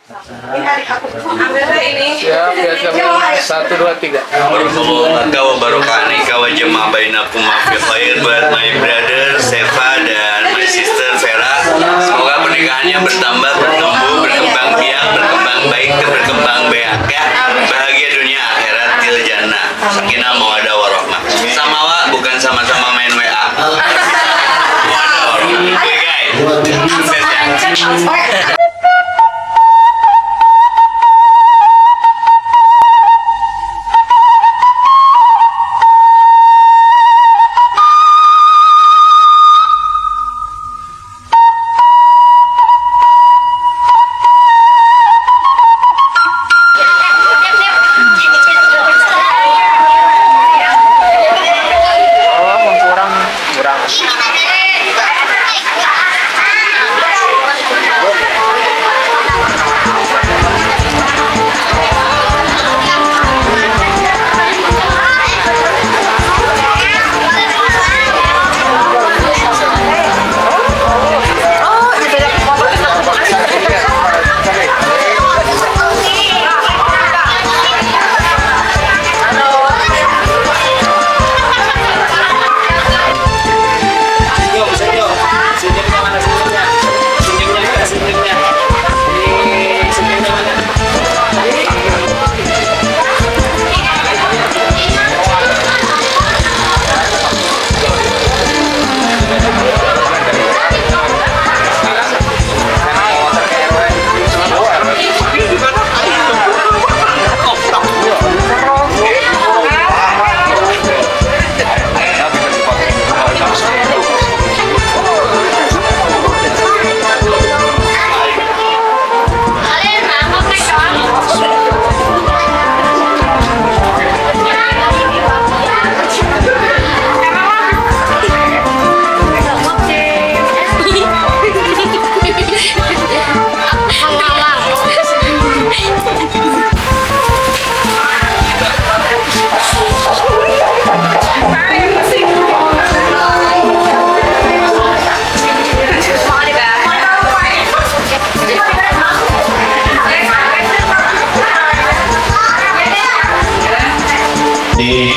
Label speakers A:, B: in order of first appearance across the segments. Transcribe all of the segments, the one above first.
A: Siap, ya, 1, 2, 3.
B: Barakallahu wa barokani wa jama'a bainakum fi khair buat my brother Seva dan my sister Vera. Semoga pernikahannya bertambah, bertumbuh, berkembang biak, berkembang baik, dan berkembang beak ya. Bahagia dunia akhirat til jannah. Sakinah mawaddah warahmah. Samawa bukan sama-sama main WA. Mawaddah warahmah. Oke guys. Sukses ya.
A: Oh, kurang kurang.
C: Senyum, senyum. Senyumnya mana senyumnya? Senyumnya mana senyumnya? Senyumnya mana?
D: Di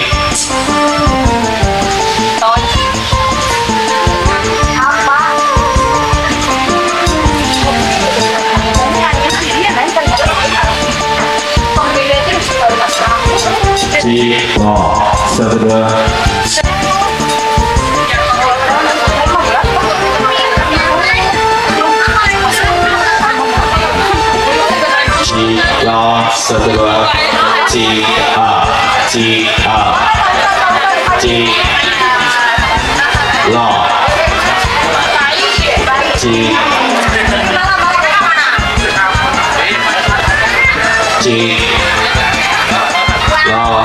D: C lo 1 2 C lo 1 2 C A C A C lo C C lo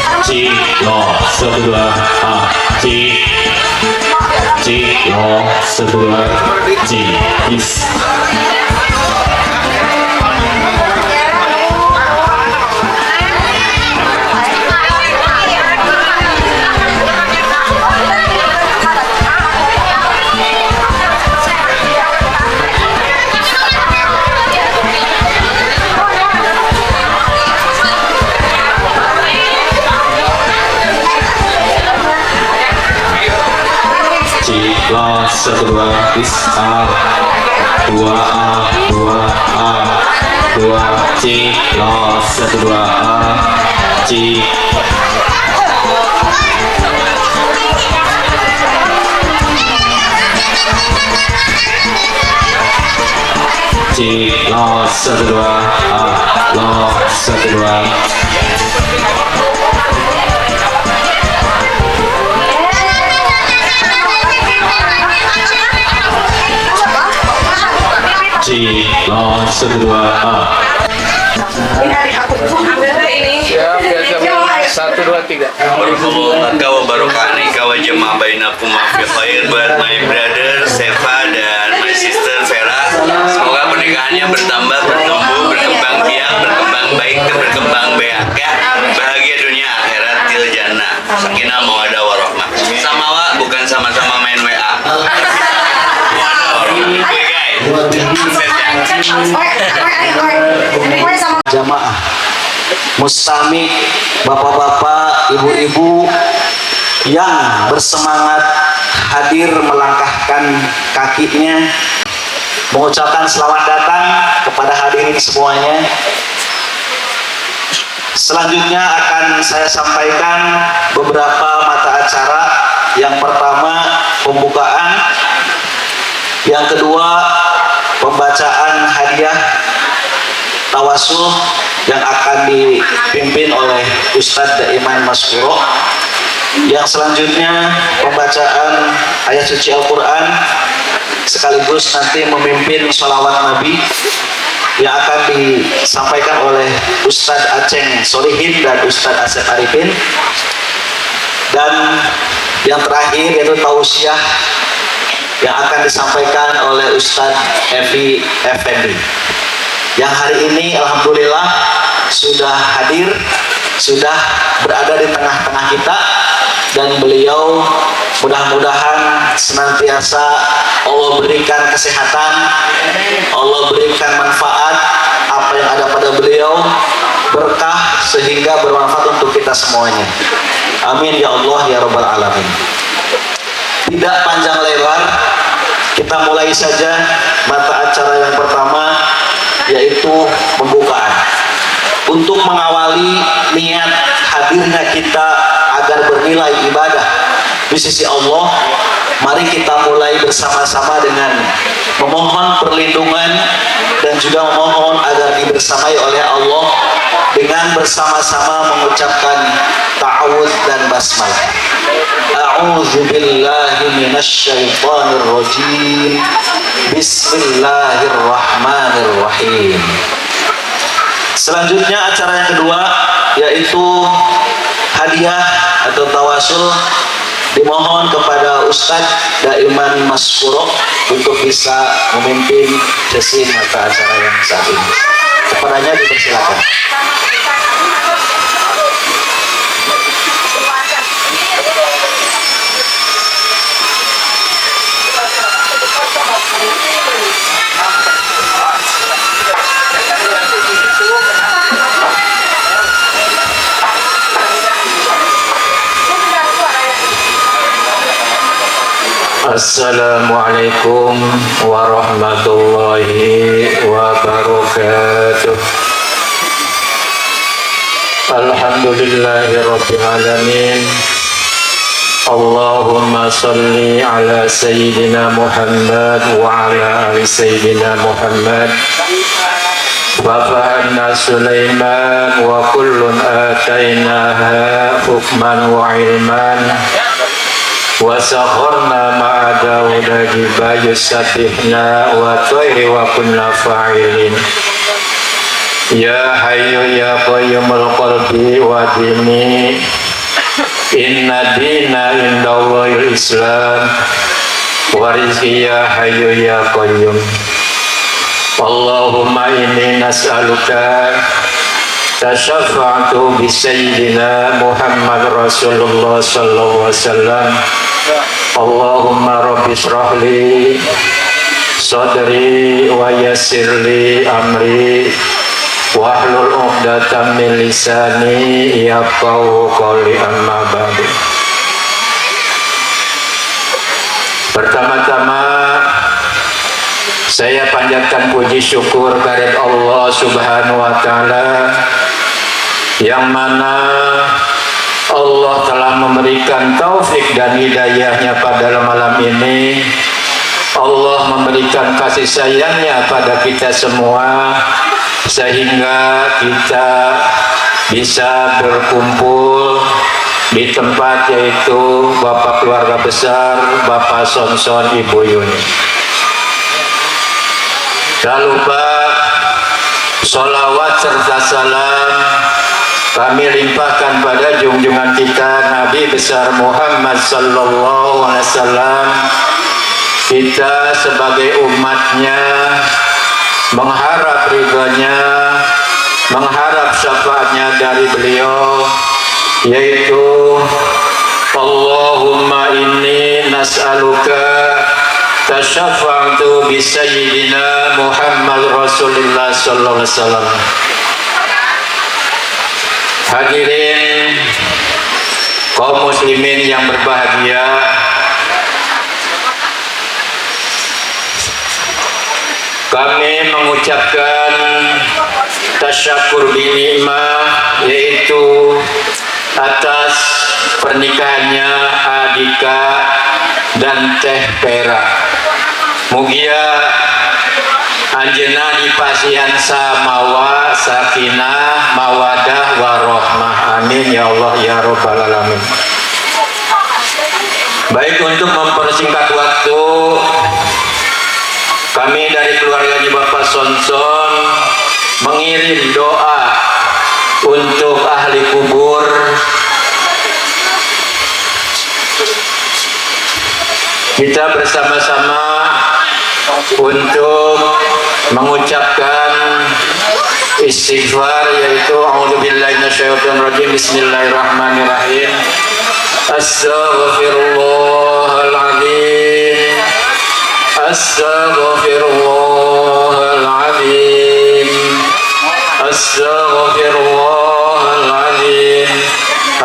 D: C lo 1 2 A C C lo 1 2 C is C lo 1 2 is A 2 A 2 A 2 C lo 1 2 A C C lo 1 2 A lo 1 2 C lo 1 2 A.
A: Siap, ya, 1, 2, 3.
B: Barakallahu wa barokani wa jama'a bainakum fi khair buat my brother Seva dan my sister Vera. Semoga pernikahannya bertambah, bertumbuh, berkembang biak, berkembang baik, dan berkembang beak ya. Bahagia dunia akhirat til jannah. Sakinah mawaddah warahmah. Samawa bukan sama-sama
E: mustami, bapak-bapak, ibu-ibu yang bersemangat hadir melangkahkan kakinya, mengucapkan selamat datang kepada hadirin semuanya. Selanjutnya akan saya sampaikan beberapa mata acara. Yang pertama, pembukaan. Yang kedua, pembacaan hadiah tawasul yang akan dipimpin oleh Ustadz Daiman Maskuro. Yang selanjutnya, pembacaan ayat suci Al-Quran sekaligus nanti memimpin sholawat Nabi yang akan disampaikan oleh Ustadz Aceng Solihin dan Ustadz Asep Arifin. Dan yang terakhir yaitu tausiah yang akan disampaikan oleh Ustadz Evi Effendi, yang hari ini alhamdulillah sudah hadir, sudah berada di tengah-tengah kita, dan beliau mudah-mudahan senantiasa Allah berikan kesehatan, Allah berikan manfaat apa yang ada pada beliau, berkah sehingga bermanfaat untuk kita semuanya. Amin ya Allah ya Rabbal Alamin. Tidak panjang lebar, kita mulai saja mata acara yang pertama, yaitu pembukaan. Untuk mengawali niat hadirnya kita agar bernilai ibadah di sisi Allah, mari kita mulai bersama-sama dengan memohon perlindungan dan juga memohon agar dibersamai oleh Allah dengan bersama-sama mengucapkan ta'awudz dan basmalah. A'udzu billahi minasyaitonir rajim. Bismillahirrahmanirrahim. Selanjutnya acara yang kedua yaitu hadiah atau tawasul. Dimohon kepada Ustadz Daiman Maskuro untuk bisa memimpin sesi mata acara yang saat ini. Kepadanya dipersilakan.
F: Assalamualaikum warahmatullahi wabarakatuh. Alhamdulillahirabbil alamin. Allahumma salli ala sayyidina Muhammad wa ala ali sayyidina Muhammad. Wa fahamna Sulaiman wa kullun atainaha hukman wa ilman. Wa sakharna ma'a Dawuda jibala yusabbihna wa tayri wa kunna fa'ilin. Ya hayyu ya qayyumul qalbi wa dini. Inna dina indallahil Islam. Wa rizqi ya hayyu ya qayyum. Allahumma inni nas'aluka tasyaffa'tu bi sayyidina Muhammad Rasulullah sallallahu alaihi wasallam. Allahumma rabbi shrah li sadri wa yassir li amri wahlul 'uqdatam min lisani yafqahu qawli, amma ba'du. Pertama-tama saya panjatkan puji syukur kehadirat Allah Subhanahu wa taala, yang mana Allah telah memberikan taufik dan hidayahnya pada malam ini. Allah memberikan kasih sayangnya pada kita semua sehingga kita bisa berkumpul di tempat yaitu Bapak keluarga besar, Bapak Sonson, Ibu Yuni. Tak lupa sholawat serta salam kami limpahkan pada junjungan kita Nabi besar Muhammad sallallahu alaihi wasallam. Kita sebagai umatnya mengharap ridhonya, mengharap syafaatnya dari beliau, yaitu Allahumma inni nas'aluka tasyaffa'tu bi sayyidina Muhammad Rasulullah sallallahu alaihi wasallam. Hadirin kaum muslimin yang berbahagia, kami mengucapkan tasyakur bi ni'mah, yaitu atas pernikahannya Adika dan Teh Pera. Mugia anjeunna dipasihan samawa sakinah mawadah warohmah, amin ya Allah ya robbal alamin. Baik, untuk mempersingkat waktu, kami dari keluarga Bapak Sonson mengirim doa untuk ahli kubur. Kita bersama-sama untuk mengucapkan istighfar, yaitu a'udzubillahi minasyaitonirrajim, bismillahirrahmanirrahim, astaghfirullahaladzim, astaghfirullahaladzim, astaghfirullahaladzim,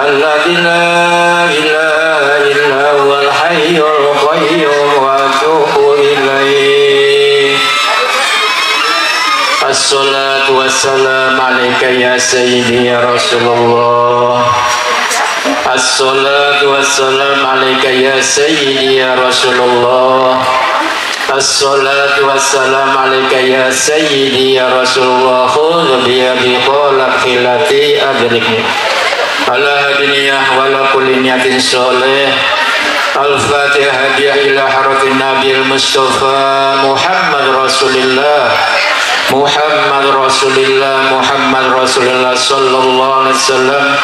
F: alladzi la ilaha illa huwal hayyul qayyum wa atubu ilaih. Assalatu wassalamu alayka ya sayyidi ya Rasulullah. Assalatu wassalamu alayka ya sayyidi ya Rasulullah. Assalatu wassalamu alayka ya sayyidi ya Rasulullah. Khudh biyadi qala khilati adrikni ala hadiniyah wa la kulli niyatin sholih. Al-Fatihah hadiah ila haratin Nabil Mustafa Muhammad Rasulillah, Muhammad Rasulillah, Muhammad Rasulillah sallallahu alaihi wasallam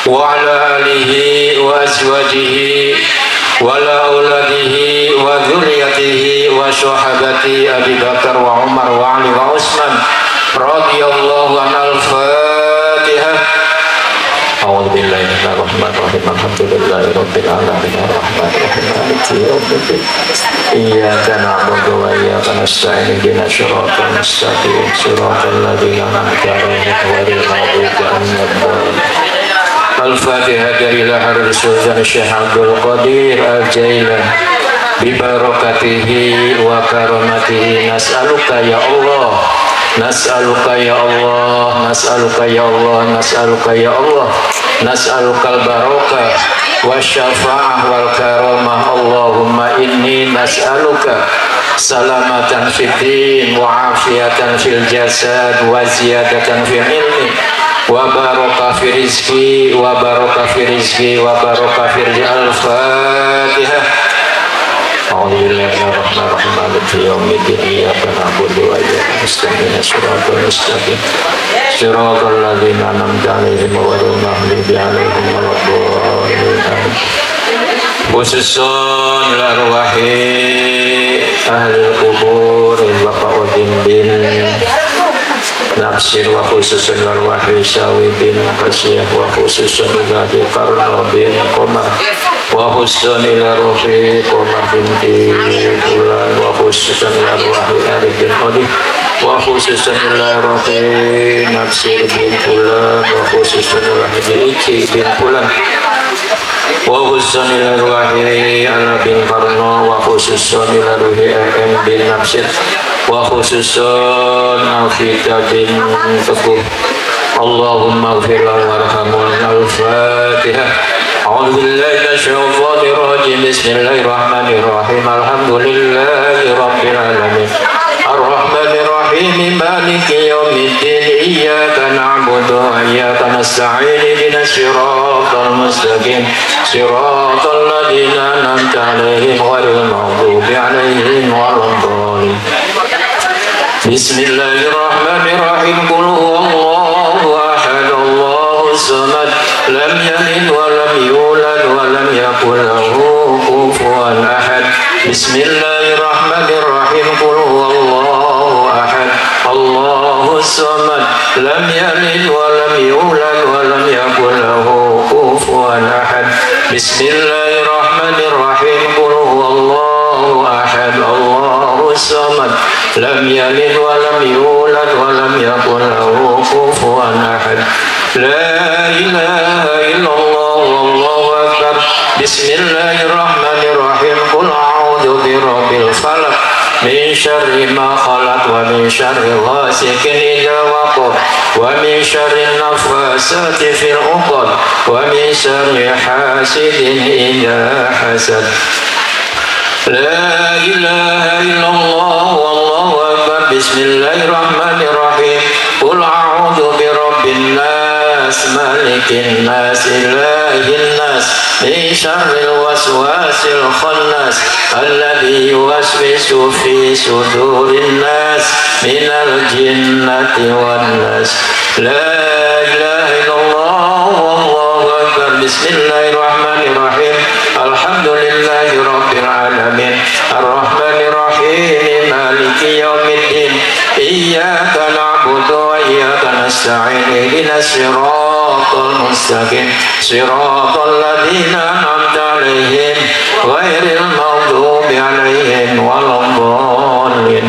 F: wa ala alihi wa azwajihi wa ala auladihi wa dzurriyyatihi wa sahabati Abi Bakar wa Umar wa Ali wa Utsman radhiyallahu an. Al-Fatihah. A'udzu billahi minasyaitonir rajim. Alhamdulillahi rabbil alamin arrahmanir rahim maliki yaumiddin. Iyyaka na'budu wa iyyaka nasta'in ihdinas siratal mustaqim siratal ladzina an'amta 'alaihim ghairil maghdubi 'alaihim waladdallin. Al-Fatihah ila hadratis Sultan Syekh Abdul Qadir Al-Jailani bi barakatihi wa karamatihi nas'aluka ya Allah, nas'aluka ya Allah, nas'aluka ya Allah, nas'aluka ya Allah, nas'alukal barakah wasyafa'ah wal karamah. Allahumma inni nas'aluka salamatan fid din wa afiatan fil jasad wa ziyadatan fil ilmi wa barakah fi rizqi wa barakah fi rizqi wa barakah fi rizqi. Al-Fatihah. A'udzubillahi maliki yaumiddin iyyaka na'budu wa iyyaka nasta'in siratal mustaqim siratal ladzina an'amta 'alaihim ghairil maghdubi 'alaihim waladdallin. Khususun arwahi ahli kubur Bapak Udin bin Nafsir wa khususun arwahi Sawi bin Kasiyah wa khususun ilahi Karno bin Qomar wa khususun ila ruhi Qomar binti Fulan wa khususun ila ruhi Arif bin Odi wa khususun ila ruhi Nafsir bin Fulan wa khususun ila Iki bin Fulan wa khususun ila ruhi Ala bin Karno wa khususun ila ruhi M bin Nafsir wa khususun Alfita bin Teguh. Allahumma ighfir lahu warhamhu. Al-Fatihah. A'udzu billahi minasyaitonir rajim. Bismillahirrahmanirrahim. Alhamdulillahi rabbil alamin. Arrahmanir rahim maliki yaumiddin. Iyyaka na'budu wa iyyaka nasta'in. Ihdinas siratal mustaqim. Siratal ladzina an'amta 'alaihim ghairil maghdubi 'alaihim waladdallin. Bismillahirrahmanirrahim. Qul huwallahu ahad, Allahus samad, lam yalid wa lam yulad wa lam yakul lahu kufuwan ahad. Bismillahirrahmanirrahim. Qul huwallahu ahad, Allahus samad, lam yalid wa lam yulad wa lam yakul lahu kufuwan ahad. Bismillahirrahmanirrahim. Qul huwallahu ahad, Allahus samad, لم يلد ولم يولد ولم يكن له كفوا أحد. لا إله إلا الله والله أكبر. بسم الله الرحمن الرحيم. قل أعوذ برب الفلق من شر ما خلق ومن شر غاسق إذا وقب ومن شر النفاثات في العقد ومن شر حاسد إذا حسد. لا إله إلا الله والله أكبر. بسم الله الرحمن الرحيم. قل أعوذ برب الناس ملك الناس إله الناس من شر الوسواس الخناس الذي يوسوس في صدور الناس من الجنة والناس. لا إله إلا الله والله أكبر. بسم الله الرحمن الرحيم. الحمد لله رب العالمين الرحمن الرحيم مالك يوم الدين إياك نعبد وإياك نستعين اهدنا الصراط المستقيم صراط الذين أنعمت عليهم غير المغضوب عليهم ولا الضالين.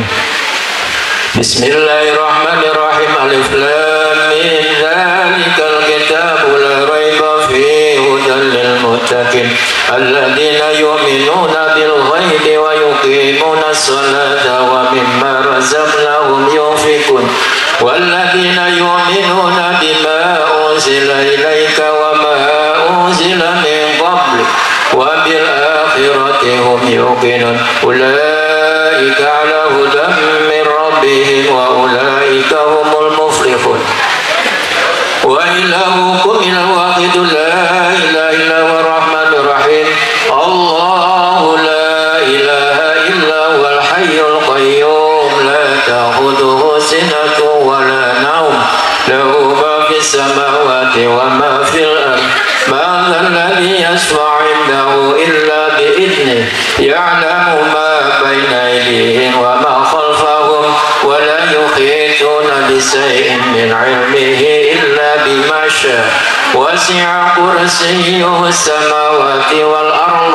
F: بسم الله الرحمن الرحيم. ألف لام ميم ذلك الكتاب لا ريب فيه هدى للمتقين الذين يؤمنون بالغيب ويقيمون الصلاة ومما رزقناهم ينفقون والذين يؤمنون بما أنزل إليك وما أنزل من قبلك وبالآخرة هم يوقنون أولئك على هدى من ربهم وأولئك هم المفلحون. وإلهكم إله واحد لا إله إلا هو الرحمن الرحيم. الله لا إله إلا هو الحي القيوم لا تأخذه سنة ولا نوم له ما في السماوات وما في الأرض ما ذا الذي يشفع عنده إلا بإذنه يعلم ما بين أيديهم وما خلفهم ولا يحيطون بشيء من علمه إلا بما شاء وسع كرسيه السماوات والأرض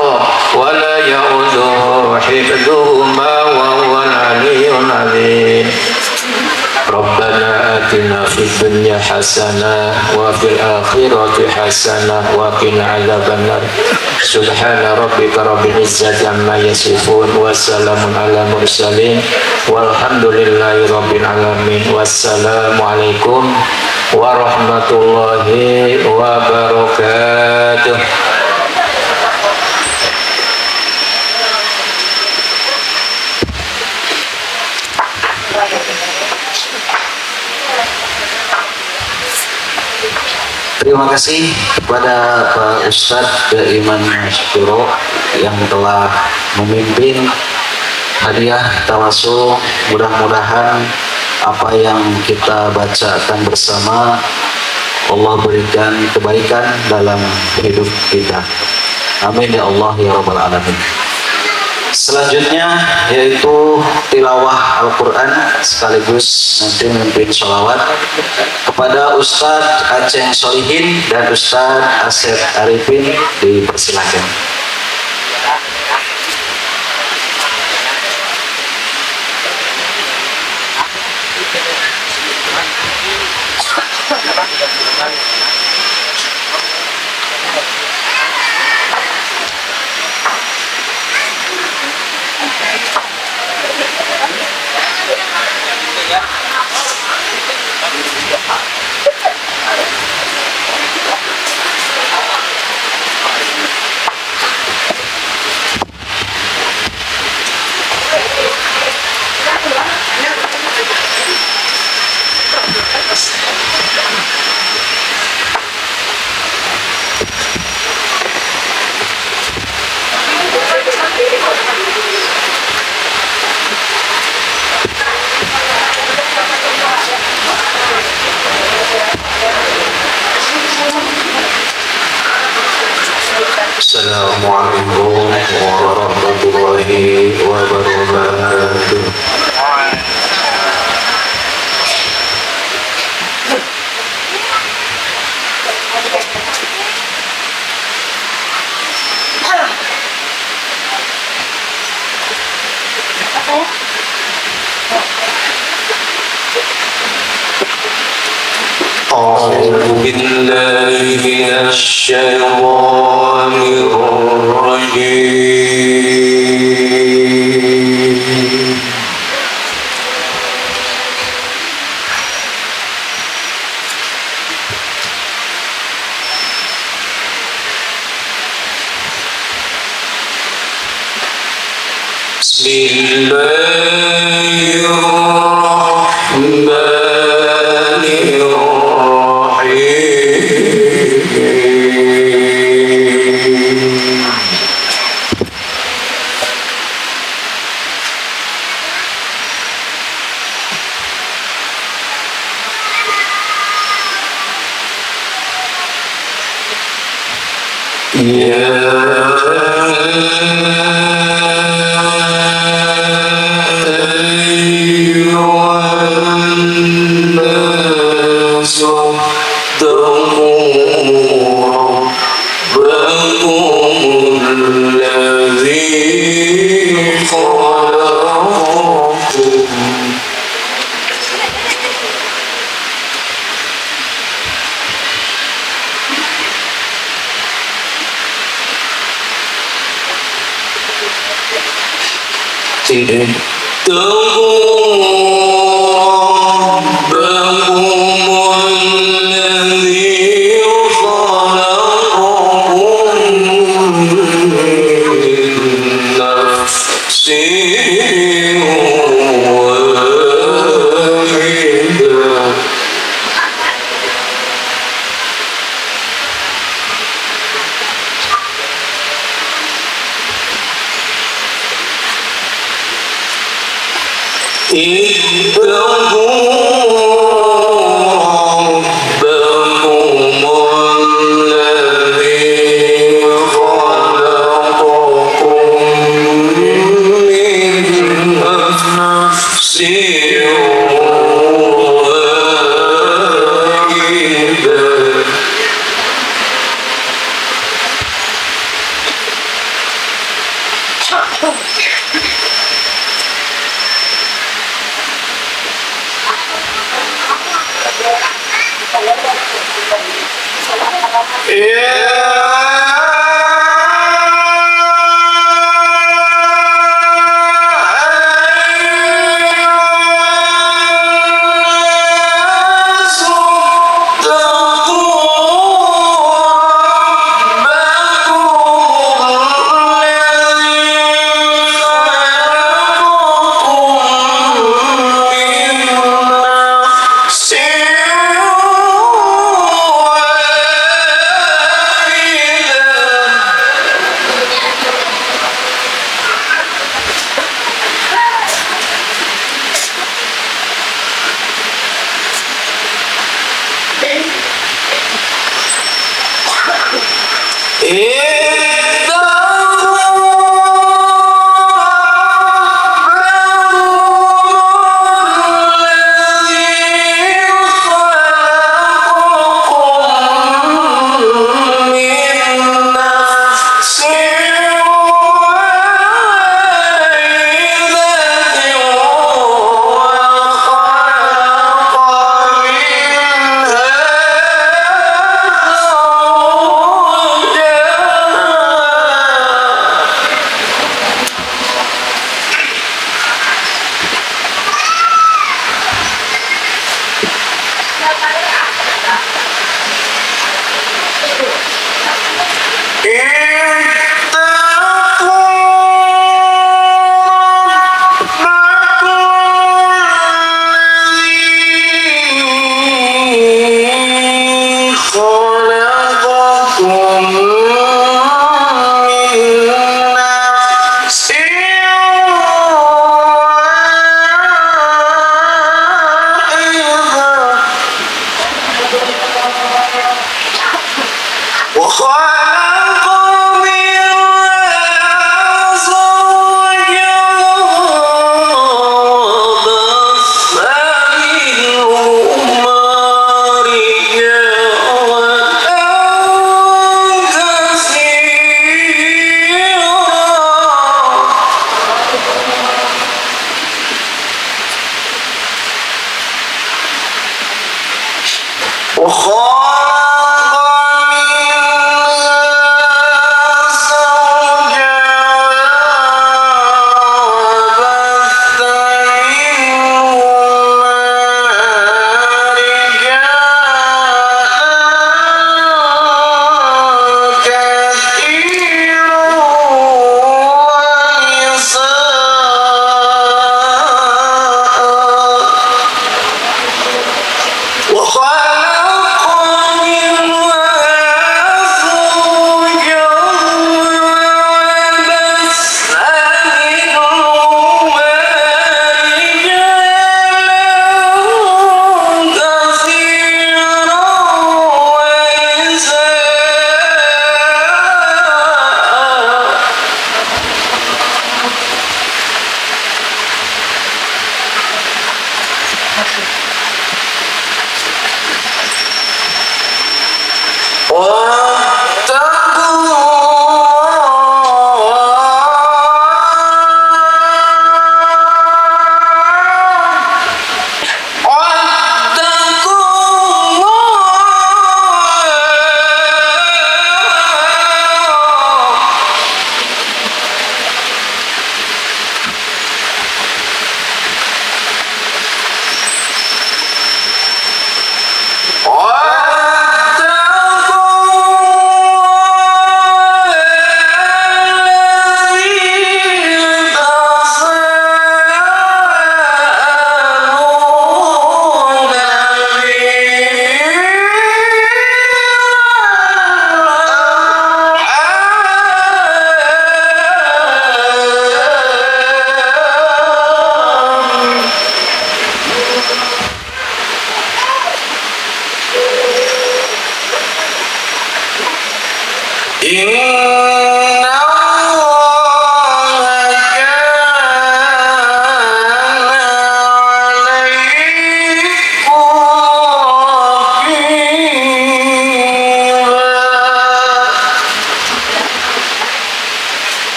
F: ولا يؤوده حفظهما وهو العلي العظيم. ربنا آتنا في الدنيا حسنة وفي الآخرة حسنة وقنا عذاب النار. سبحان ربك رب العزة عما يصفون وسلام على المرسلين والحمد لله رب العالمين. والسلام عليكم ورحمة الله وبركاته.
E: Terima kasih kepada Pak Ustadz Iman Syuro yang telah memimpin hadiah tawasul. Mudah-mudahan apa yang kita bacakan bersama Allah berikan kebaikan dalam hidup kita. Amin ya Allah ya Rabbal Alamin. Selanjutnya yaitu tilawah Al-Quran sekaligus nanti memimpin sholawat kepada Ustadz Aceng Solihin dan Ustadz Asep Arifin, dipersilakan. Assalamualaikum warahmatullahi wabarakatuh.
F: أعوذ بالله من الشيطان الرجيم. بسم الله الرحمن الرحيم. يا الناس اتقوا ربكم الذي خلقكم من نفس واحدة اتقوا ربكم الذي خلقكم من نفس واحدة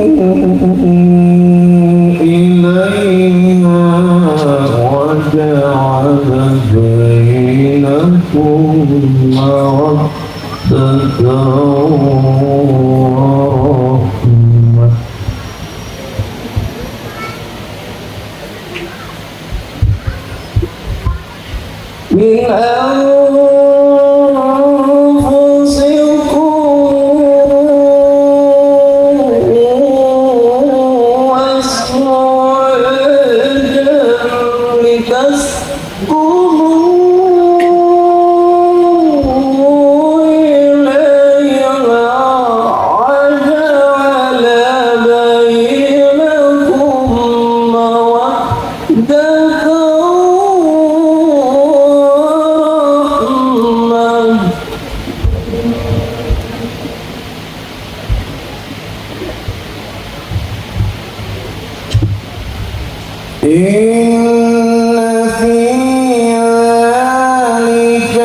G: لتسكنوا إليها وجعل بينكم مودة ورحمة. من إن في ذلك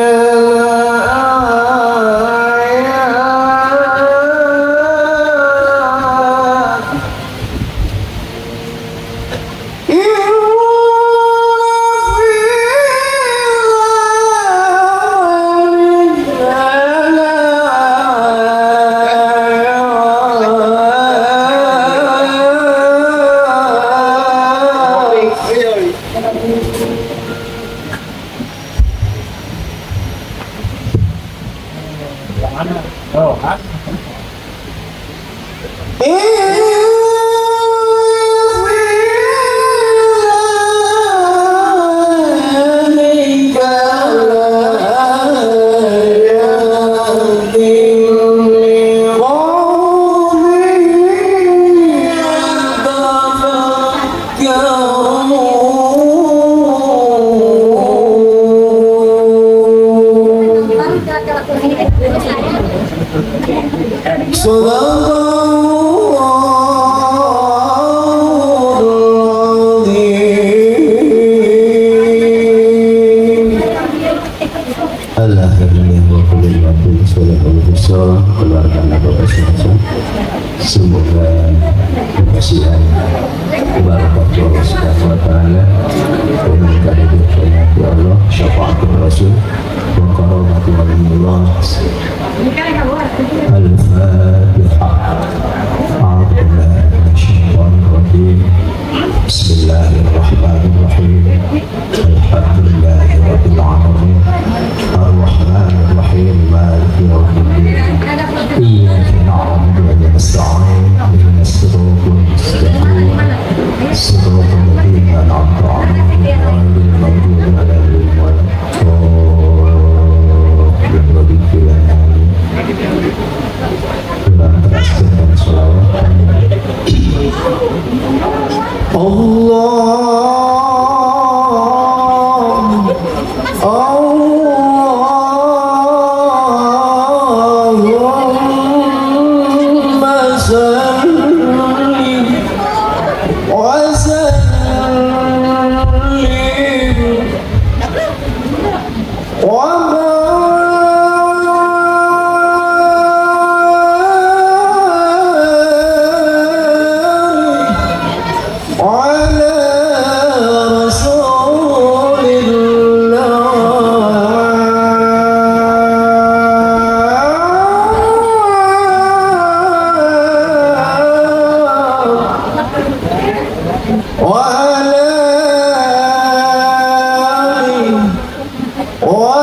G: لآيات إن في ذلك لآيات إن في Sadaqallahul Azim.
D: Alhamdulillah keluarga Bapak Semasa. Semoga kekasihan barokah Allah Subhanahu wa taala ya Allah syafaatul Rasul wa karamatu waliyullah. Al-Fatihah. A'udzu billahi minasyaitonir rajim. Bismillahirrahmanirrahim. Alhamdulillahirabbil alamin. Arrahmanir rahim. Maliki yaumiddin. Iyyaka na'budu wa iyyaka nasta'in. Ihdinas siratal mustaqim. Siratal ladzina an'amta 'alaihim ghairil maghdubi 'alaihim waladdallin. Kurang teraskan dan sholawat.
G: Allah Allahumma salli wa sallim wa barik ala Rasulillah wa ala alihi wa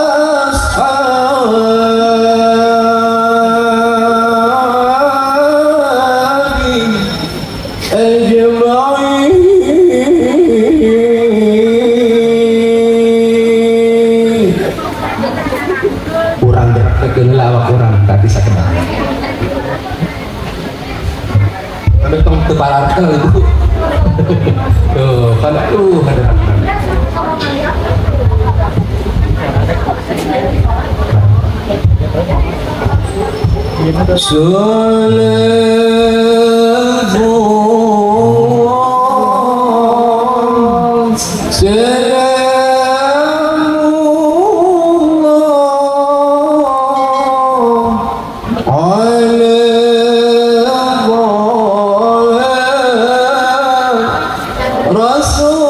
G: ashabihi ajma'in.
D: Kurang gerak lawak kurang tadi sakedah. Tapi tong teu pararkel ibu. Tuh, kan aduh ada.
G: Salatullah salamullah ala Rasulillah.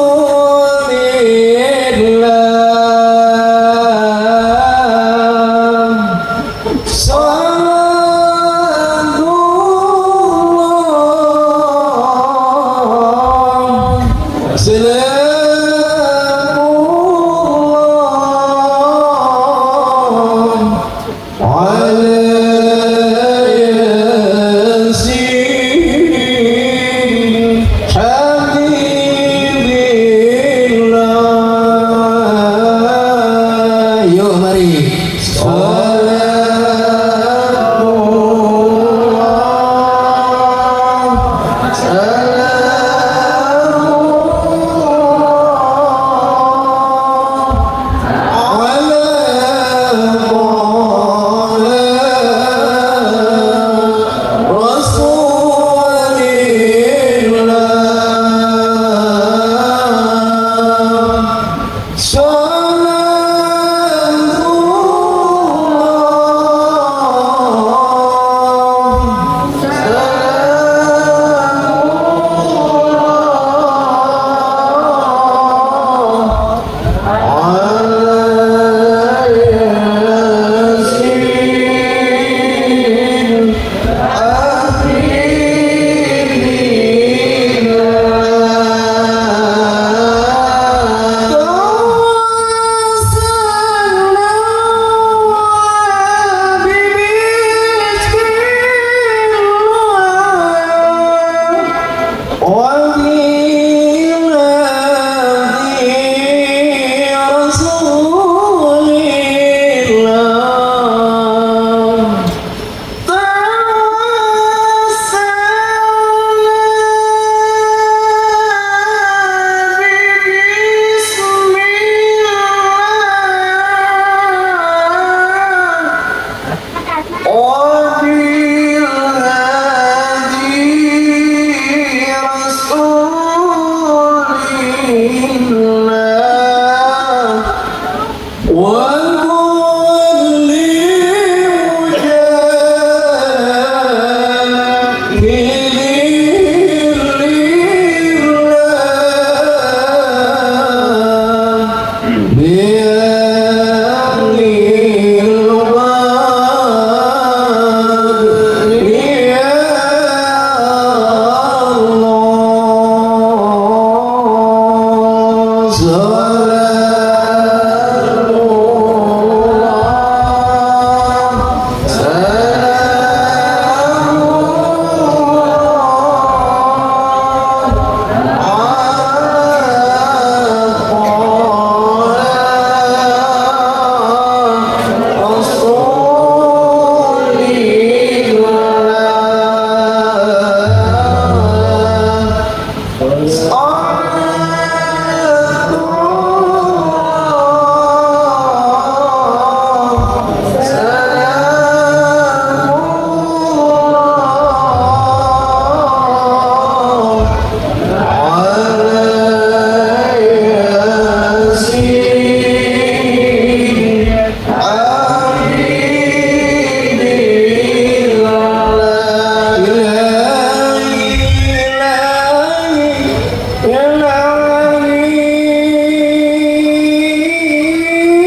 G: Salatullah وكل مجاهد لله بأهل البدر يا الله سلام الله سلام الله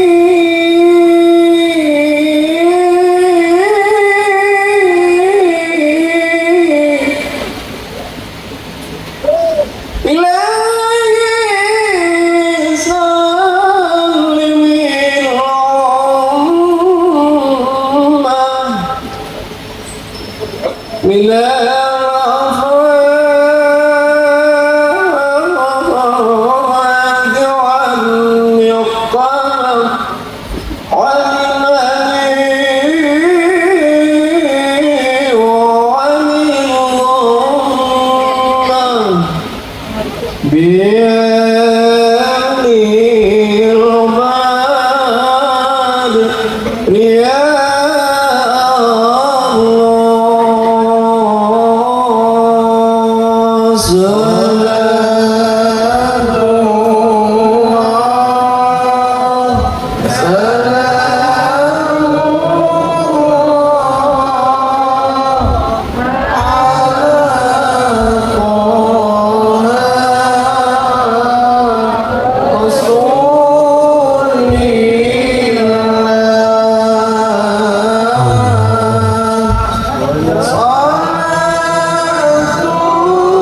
G: على رسول الله. إلهي سلم الأمة من الأفراد والنقم والمني وعن الظلم بأهل البدر يا الله سلام الله سلام الله على رسول الله صلاة الله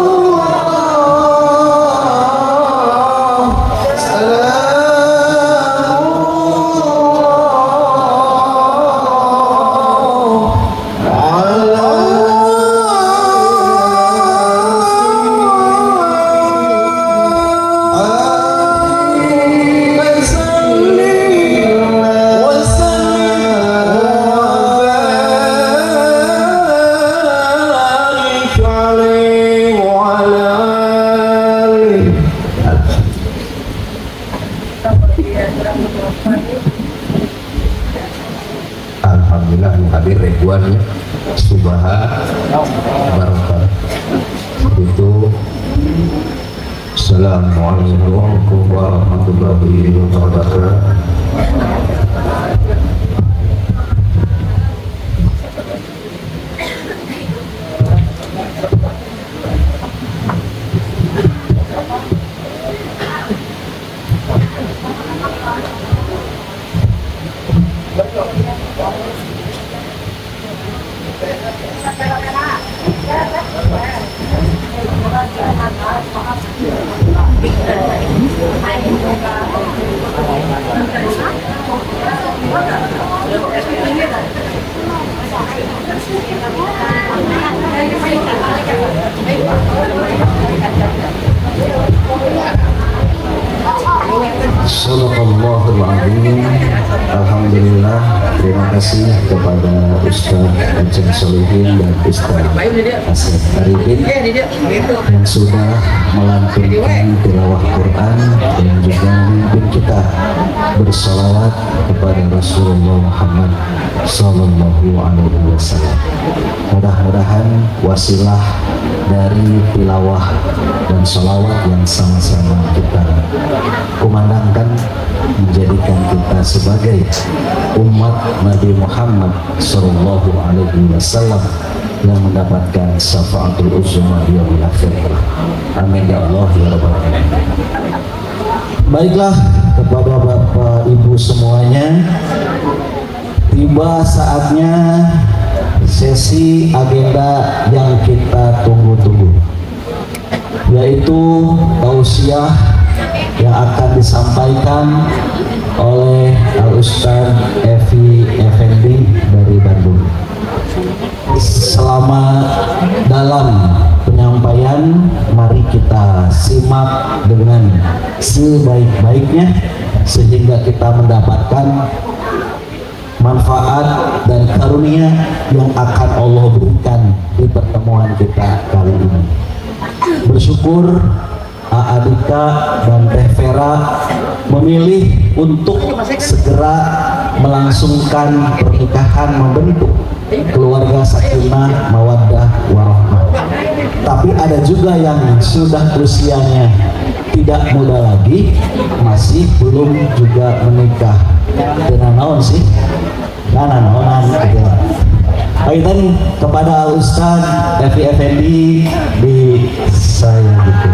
G: سلام الله على وسلم وبارك عليه وعلى آله.
H: Alhamdulillah nu hadir ribuan ya. Subaha barokah itu. Assalamualaikum warahmatullahi wabarakatuh. Sadaqallahul azim. Alhamdulillah, terima kasih kepada Ustaz Aceng Solihin dan Ustaz Asep Arifin yang sudah melantunkan tilawah Quran dan juga memimpin kita bersolawat kepada Rasulullah Muhammad Sallallahu Alaihi Wasallam. Mudah-mudahan wasilah dari tilawah dan solawat yang sama-sama kita kumandangkan menjadikan kita sebagai umat Nabi Muhammad Sallallahu Alaihi Wasallam yang mendapatkan syafaatul uzma di yaumil akhir. Amin ya Allah ya rabbal alamin. Baiklah, kepada Bapak Ibu semuanya, tiba saatnya sesi agenda yang kita tunggu-tunggu, yaitu tausiah yang akan disampaikan oleh Al Ustaz Evi Effendi dari Bandung. Selama dalam penyampaian, mari kita simak dengan sebaik-baiknya sehingga kita mendapatkan manfaat dan karunia yang akan Allah berikan di pertemuan kita kali ini. Bersyukur Adika dan Teh Vera memilih untuk segera melangsungkan pernikahan, membentuk keluarga sakinah, mawaddah, warahmah. Tapi ada juga yang sudah usianya tidak muda lagi, masih belum juga menikah. Dengan naon sih? Nah, naonan gitu. Kaitan kepada Ustaz Evi Effendi di saya gitu.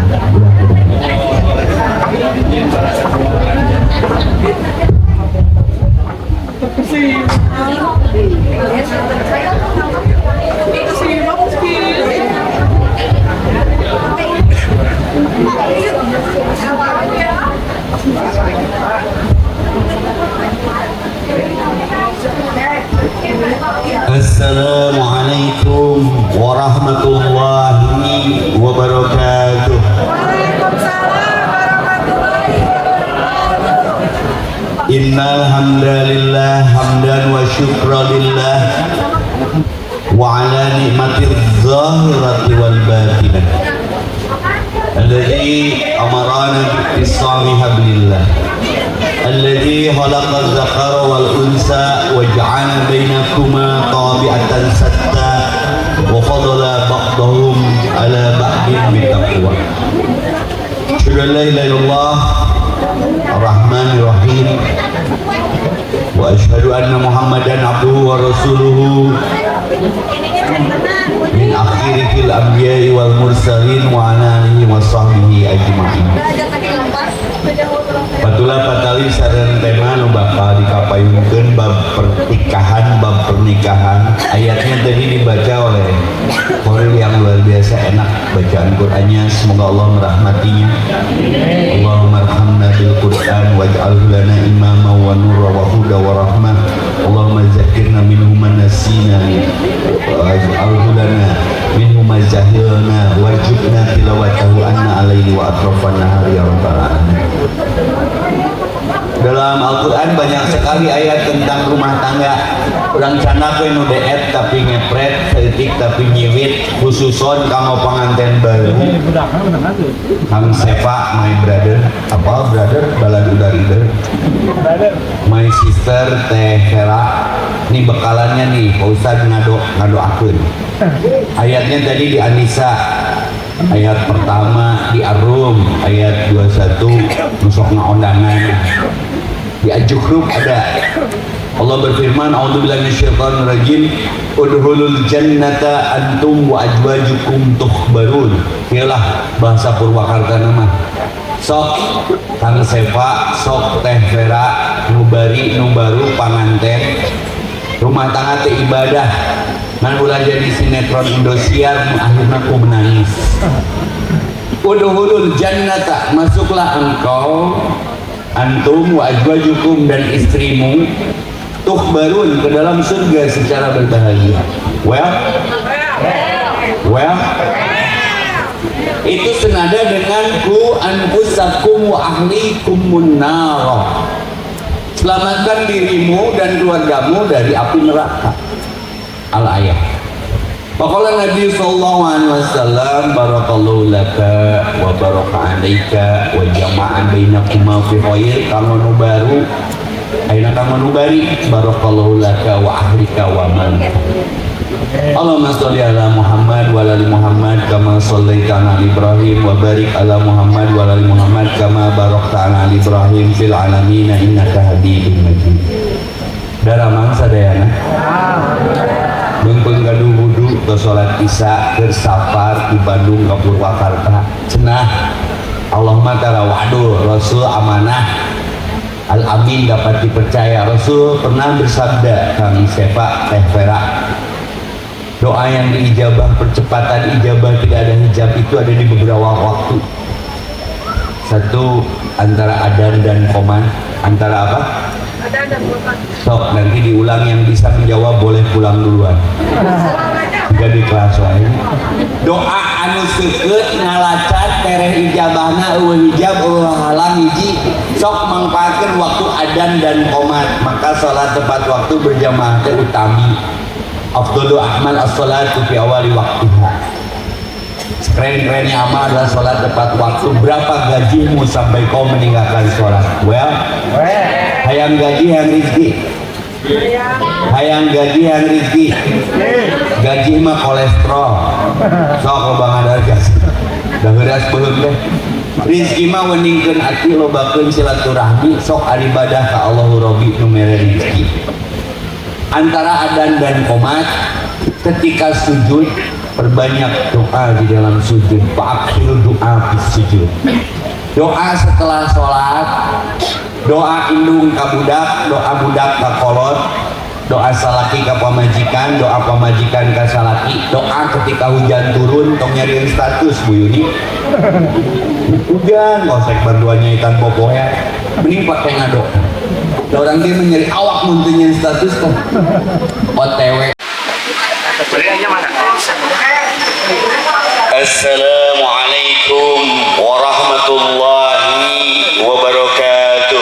H: Ya,
I: Assalamualaikum warahmatullahi wabarakatuh.
J: Waalaikumsalam warahmatullahi wabarakatuh.
I: Innal hamdalillah hamdan wa syukra lillah wa ala ni'matil zahirati wal batinah alladzi amarana bi ittisami hablillah alladzi khalaqa dzakara wal unsa wa ja'ala bainakuma tabi'atan satta wa fadala ba'dahum ala ba'din bitaqwa. Asyhadu an la ilaha illallah ar-rahmanir rahim wa asyhadu anna Muhammadan abduhu wa rasuluhu min akhiril anbiya'i wal mursalin wa ala alihi wa sahbihi ajma'in. Patula patali sareng tema nu bakal dikapayunkeun bab pernikahan, bab pernikahan. Ayatnya tadi dibaca oleh Koril yang luar biasa enak bacaan Qur'annya. Semoga Allah merahmatinya. Allahumma arhamna bil Qur'an waj'alhu lana imama wa nura wa huda wa rahmah. Allahumma zakkirna minhu ma nasina waj'alhu lana minhu ma jahilna warzuqna tilawatahu anna alaihi wa atrafan nahari ya rabbal alamin. Dalam Al-Quran banyak sekali ayat tentang rumah tangga. Urang candak we nu deet tapi ngepret, saeutik tapi nyiwit, khususon kanggo panganten baru. Kang Seva, my brother, apa brother, balad udar ider. My sister Teh Vera, ini bekalannya nih, Pak Ustadz ngadoakeun. Ayatnya tadi di An-Nisa, ayat pertama di Ar-Rum, ayat 21 nusok ngaondangan. Di Al-Zukhruf ada Allah berfirman, a'udzubillahi minasyaitonirrajim, udkhulul jannata antum wa azwajukum tuhbarun. Inilah bahasa Purwakarta nama. Sok Kang Seva, sok Teh Vera, nu bari nu baru panganten. Rumah tangga teh ibadah. Ngan ulah jadi sinetron Indosiar nu akhirna ku menangis. Udkhulul jannata, masuklah engkau antum wa azwajukum dan istrimu tuhbarun ke dalam surga secara berbahagia. Well, well, itu senada dengan ku anfusakum wa ahlikumun nar. Selamatkan dirimu dan keluargamu dari api neraka. Al ayat. Faqala Nabi sallallahu alaihi wasallam, barakallahu laka wa baraka alaika wa jama'a bainakuma fi khair. Kanggo nu baru ayeuna ka Kanggo nu bari barakallahu laka wa ahlika wa man. Allahumma sholli ala Muhammad wa ala ali Muhammad kama shallaita ala Ibrahim wa barik ala Muhammad wa ala ali Muhammad kama barakta ala Ibrahim fil alamin innaka Hamidum Majid. Daramang sadayana. Beungpeung gaduh wudu ke salat Isya keur safar di Bandung ka Purwakarta. Cenah Allahumma tara wahdu Rasul amanah Al-Amin dapat dipercaya. Rasul pernah bersabda, Kang Sefa Teh Vera, doa yang diijabah, percepatan ijabah tidak ada hijab itu ada di beberapa waktu. Satu, antara adan dan qomat. Antara apa?
J: Adan dan qomat.
I: Sok, nanti diulang, yang bisa menjawab boleh pulang duluan. Jika di kelas lain. Doa anu seukeut ngalacat tereh ijabahna eueuh hijab eueuh halang hiji, sok mangfaatkeun waktu adan dan qomat. Maka salat tepat waktu berjamaah teh utami. Afdalu a'mal as-salatu fi awali waktiha. Sekeren-kerennya amal adalah sholat tepat waktu. Berapa gajimu sampai kau meninggalkan sholat? Well, hayang gaji hayang rizki, hayang gaji hayang rizki. Gaji mah kolesterol. Sok loba ngadargas. Da heuras beuheung teh. Rizki mah weningkeun ati, lobakeun silaturahmi, sok aribadah ka Allahu Rabbi nu mere rizki. Antara adan dan qomat, ketika sujud perbanyak doa di dalam sujud. Fa'aksiru doa fi sujud. Doa setelah sholat, doa indung ka budak, doa budak ka kolot, doa salaki ka pamajikan, doa pamajikan ka salaki, doa ketika hujan turun, tong nyariin status Bu Yuni. Hujan, kosek berduanya ikan popoya, mending pakai ngado. Orang dia menyeri awak muntunya status kok. OTW.
B: Assalamualaikum warahmatullahi wabarakatuh.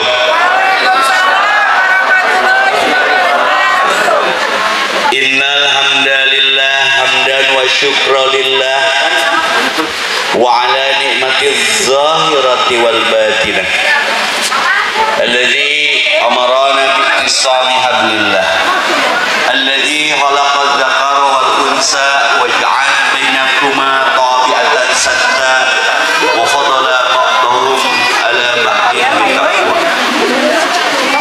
B: Innal hamdalillah hamdan wa syukralillah wa ala ni'matiz zahirati wal batinah alladzi amarana bi'tisami hablillah alladzi khalaqadz dzakara wal unsa wa ja'ala bainakuma tabi'atan satta wa fadala ba'dahum ala ba'din bitaqwa.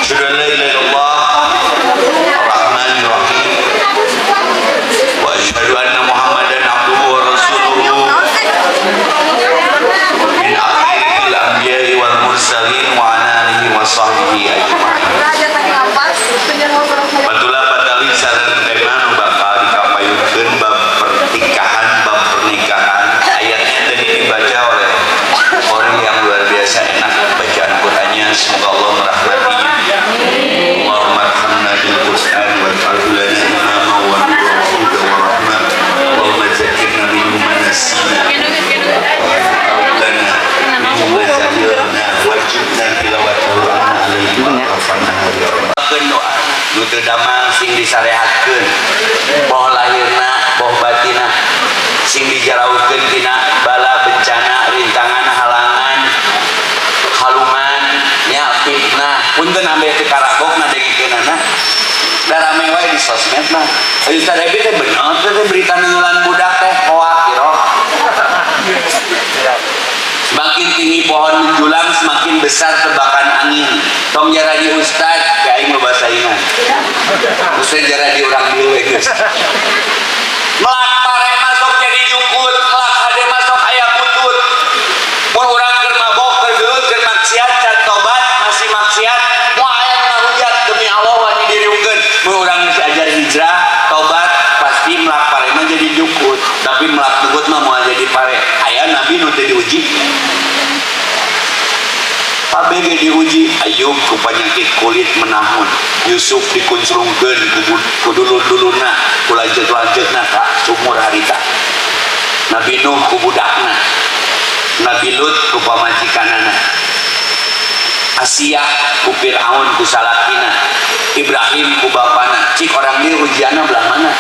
B: Asyhadu an la ilaha illallah arrahmanir rahim wa asyhadu anna Muhammadan abduhu wa rasuluhu min akhiril anbiya'i wal mursalin wa ala alihi wa sahbihi ajma'in. Batula batali sareng tema nu bakal dikapayunkeun bab pertikahan, bab pernikahan. Ayatnya tadi dibaca oleh orang yang luar biasa enak bacaan Qur'annya. Semoga Allah merahmatinya. Allahumma arhamna bil Qur'an waj'alhu lana imama wa nuran wa huda wa rahmah. Allahumma zakkirna minhu ma nasina lana minhu ma jahilna wajibna tilawatahu anna alaihi wa rafa'na ya Rabb. Doa nu teu damang sing disarehatkeun, poh lahirna poh batina, sing dijarauhkeun tina bala bencana, rintangan, halangan, halungan, nya fitnah. Punten ambe teu karagok ngadengikeunana. Da rame wae di sosmed mah. Ustaz Ebi teh bener teh berita neungelan budak teh hoak kiro. Semakin tinggi pohon menjulang, semakin besar tebakan angin. Tong jaradi ustad, ke aing loba saingan. Ustad jaradi urang dieu we geus. Melak pare masuk jadi jukut, melak hade masuk aya putut. Mun urang keur mabok, keur gelut, keur maksiat, can tobat, masih maksiat, moal aya nu ngahujat demi Allah wani diriungkeun. Mun urang geus ajar hijrah, tobat, pasti melak pare mah jadi jukut. Tapi melak jukut mah moal jadi pare. Aya nabi nu teu diuji. ABG diuji, Ayub ku penyakit kulit menahun, Yusuf dikuncrungkeun ku dulur-dulurna, ku lanceuk-lanceukna ka sumur harita. Nabi Nuh ku budakna, Nabi Lut ku pamajikanana, Asia ku Fir'aun ku salakina, Ibrahim ku bapana. Cik orang dia ujianna belah mana?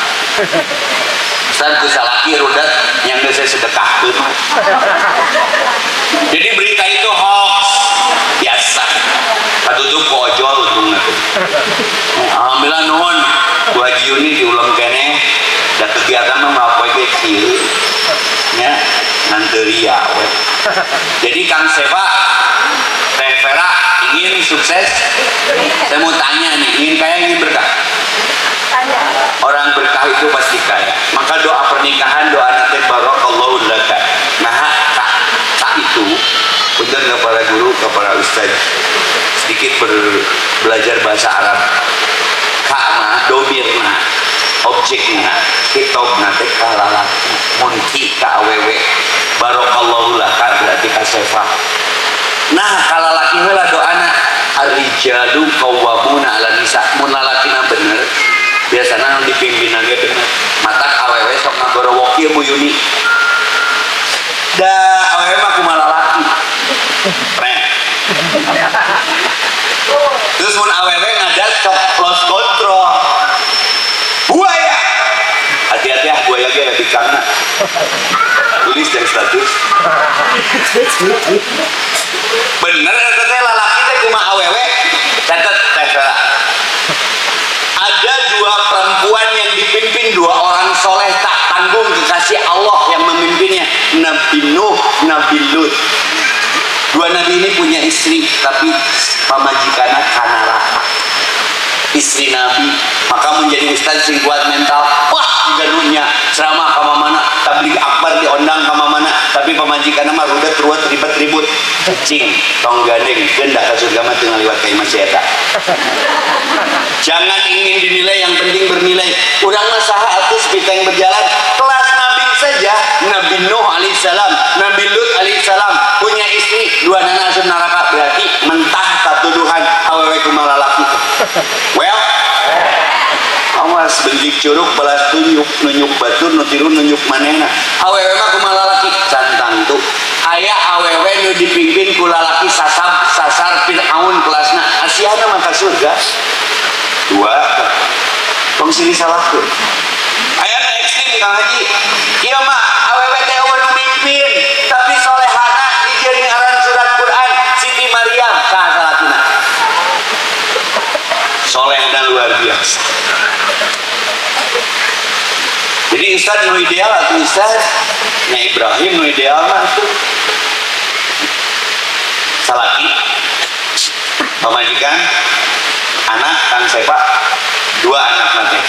B: Ustaz ku salaki rudat yang geus sedekahkeun. Jadi berita itu hoax biasa. Katutup ku ojol untungna teh. Teu ria we. Jadi Kang Seva, Teh Vera ingin sukses? Saya mau tanya nih, ingin kaya, ingin berkah? Orang berkah itu pasti kaya. Maka doa pernikahan doa nanti barakallahu laka. Nah, kak, kak itu punten ke para guru, ke para ustaz, sedikit belajar bahasa Arab. Ka mah domirna, objekna, hitobna teh ka lalaki, mun ki ka awewe. Barakallahu laka berarti ka Seva. Nah, ka lalaki heula doana, ar-rijalu qawwamuna 'ala nisa. Mun lalakina bener, biasana nu dipimpin ge bener. Matak awewe sok ngagorowok ieu Bu Yuni. Da awewe mah kumaha lalaki. Keren. Terus mun awewe ngadat sok lost control. Buaya. Hati-hati ah, buaya ge ya bikangna. Tulis dari status. Bener eta teh lalaki teh kumaha awewe? Catet, Teh Vera. Ada dua perempuan yang dipimpin dua orang soleh tak tanggung kekasih Allah yang memimpinnya, Nabi Nuh, Nabi Lut. Dua nabi ini punya istri, tapi pamajikanna kanaraka. Istri nabi, maka menjadi ustaz sing kuat mental. Wah, juga dunia ceramah ka mana, tabligh akbar diondang ka mana, tapi pamajikanna mah rudet ruwet ribet ribut. Cing, tong gandeng, gendah ka surga mah teu ngaliwat ka imah si eta. Jangan ingin dinilai, yang penting bernilai. Urang mah saha atuh, sepiteng berjalan. Kelas nabi saja, Nabi Nuh alaihissalam, Nabi Lut alaihissalam punya istri, dua nana asup neraka, berarti mentah katuduhan awewe kumaha lalaki. Well, awas benjik curug balas tunjuk, nunjuk batur nu tilu nunjuk manehna. Awewe mah kumaha lalaki can tangtu. Aya awewe nu dipimpin ku lalaki sasab sasar Fir'aun kelasna, asiana mah ka surga. Dua, tong silih salahkeun. Aya nu ekstrim, Kang Haji, ieu mah awewe teh euweuh nu mimpin, tapi solehana dijieun ngaran surat Quran, Siti Maryam. Ka salakina soleh dan luar biasa. Jadi Ustaz nu ideal atau Ustaz nya Ibrahim nu ideal mah tuh salaki, pamajikan, anak. Kang Sepa dua anak nanti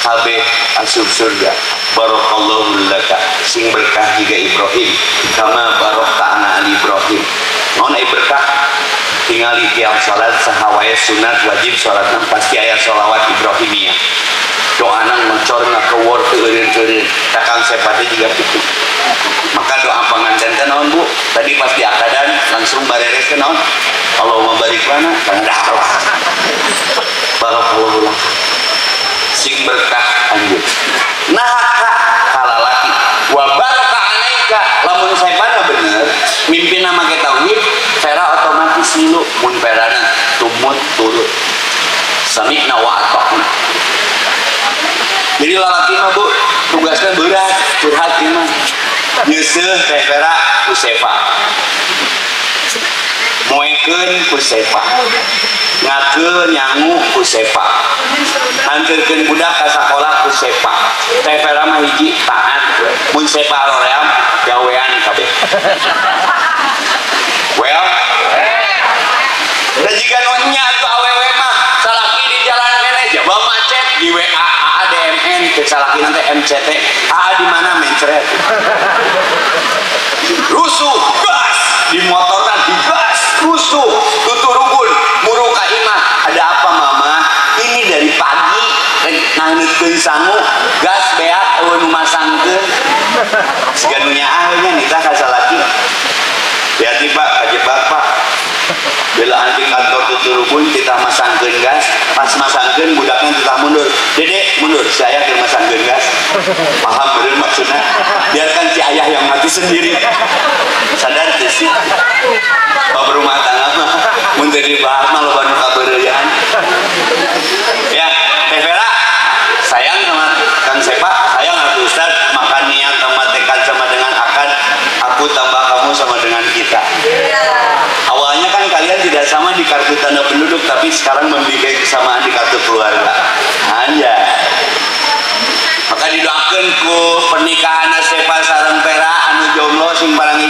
B: kabeh asup surga. Barakallahu laka, sing berkah jiga Ibrahim, kama barokta ala ali Ibrahim. Naon ai berkah? Tinggal di tiap salat, saha wae, sunat wajib salatna pasti aya sholawat Ibrahimiyah, doana ngocor ngakewor teu eureun-eureun. Tah, Kang Sepa teh juga gitu. Maka doa panganten teh naon, Bu? Tadi pas di akadan langsung bareres teh naon? Allahumma barik lana, karena dakwah barakallahu lak, sing berkah anjeun. Nah, ka kalalaki wa baraka alaika. Lamun sepana bener mimpin make tauhid, Vera otomatis ngilu. Mun Verana tumut turut, sami'na wa ata'na. Jadi lalaki mah, Bu, tugasnya berat. Curhat ieu mah. Nyeuseuh Teh Vera ku Seva, moekeun ku Seva, ngakeun nyangu ku Seva, anterkeun budak ka sakola ku Seva. Teh Vera mah hiji, taat. Mun Seva roream, gawean kabeh. Well, da jiga nu nya atuh awewe mah salaki di jalan keneh jaba macet, di WA AA DMN ke salaki nanti MCT, AA di mana, mencret, rusuh, gas di motorna, digas, rusuh tuturubun muru ka imah. Ada apa, Mama? Ini dari pagi rek ngaheutkeun sangu, gas beak, euweuh nu masangkeun. Siga nu nyaah nya nitah ka salaki. Hati-hati, Pak, kajebak, Pak. Bela anti kantor tuturubun kita masangkeun gas, pas masangkeun budaknya kita mundur. Dede mundur, si ayah keur masangkeun gas. Paham bener maksudnya? Biarkan si ayah yang mati sendiri. Sadar teu sih? Bab rumah tangga mah mun teu dibahas mah loba nu kabeureuyan. Ya, Teh Vera sayang sama Kang Sepa, sayang atuh Ustaz, maka niat sama tekad sama dengan akad, aku tambah kamu sama dengan kita. Awalnya kan kalian tidak sama di kartu tanda penduduk, tapi sekarang memiliki kesamaan di kartu keluarga. Anjay. Maka didoakan ku pernikahan Sepa sareng Vera anu jomblo sing barang.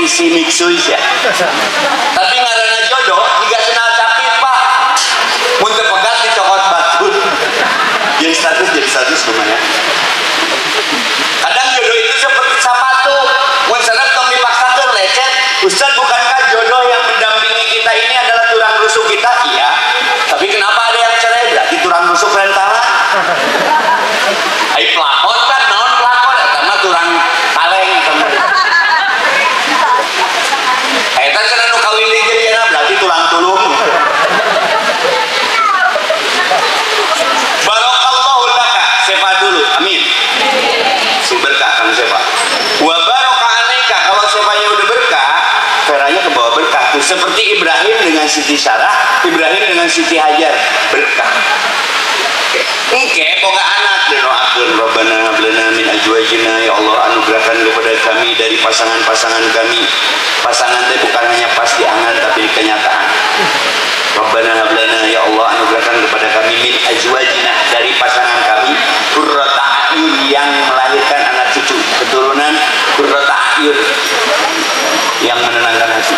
B: bisi mixui sia. Tapi ngaranna jodoh jiga sendal capit, Pak. Mun teu pegat dicokot batur. Jadi status lumayan. Kadang jodoh itu seperti sepatu. Mun seret tong dipaksakeun, lecet. Ustaz, bukankah jodoh yang mendampingi kita ini adalah tulang rusuk kita? Iya. Tapi kenapa ada yang cerai? Berarti tulang rusuk rentalan. Ai pelakon kan naon pelakon? Eta mah tulang kaleng eta mah. Eta cenah nu kawin deui jadi berarti tulang tulung. Barakallahu laka. Sefa dulu. Amin. Sing berkah Kang Sefa. Wa baraka alaika. Kalau Sefanya udah berkah, Veranya ke bawah berkah. Tuh, seperti Ibrahim dengan Siti Sarah, Ibrahim dengan Siti Hajar, berkah. Engke boga anak doakeun, Rabbana hab lana min azwajina, ya Allah anugerahkan kepada kami dari pasangan-pasangan kami. Pasangan teh bukan hanya pas di angan tapi di kenyataan. Rabbana hab lana, ya Allah anugerahkan kepada kami, min azwajina, dari pasangan kami, qurrata a'yun, yang melahirkan anak cucu keturunan, qurrata a'yun, yang menenangkan hati.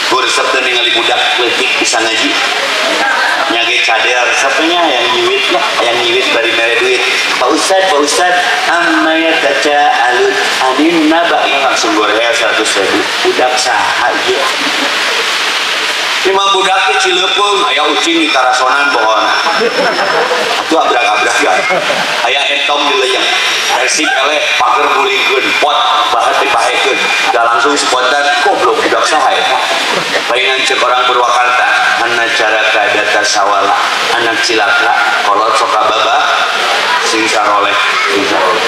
B: Gue resep teh ningali budak leutik bisa ngaji nyage cader resepnya yang nyiwit lah, yang nyiwit bari mere duit, "Pak Ustad, Pak Ustad, amma yatasaalun anin naba'i," langsung goreng 100 ribu. Budak saha ieu? Lima budak ke Cileupeng aya ucing di tarasonan pohon itu, abrak-abrak ya, aya entong di leyeng, Persib eleh, pager gulingkeun, pot bahat dipahekeun, da langsung spontan, goblok, budak saha ya? Lain cek orang Purwakarta, "Hana caraka data sawala," anak cilaka kolot sok baba, sing saroleh, sing saroleh,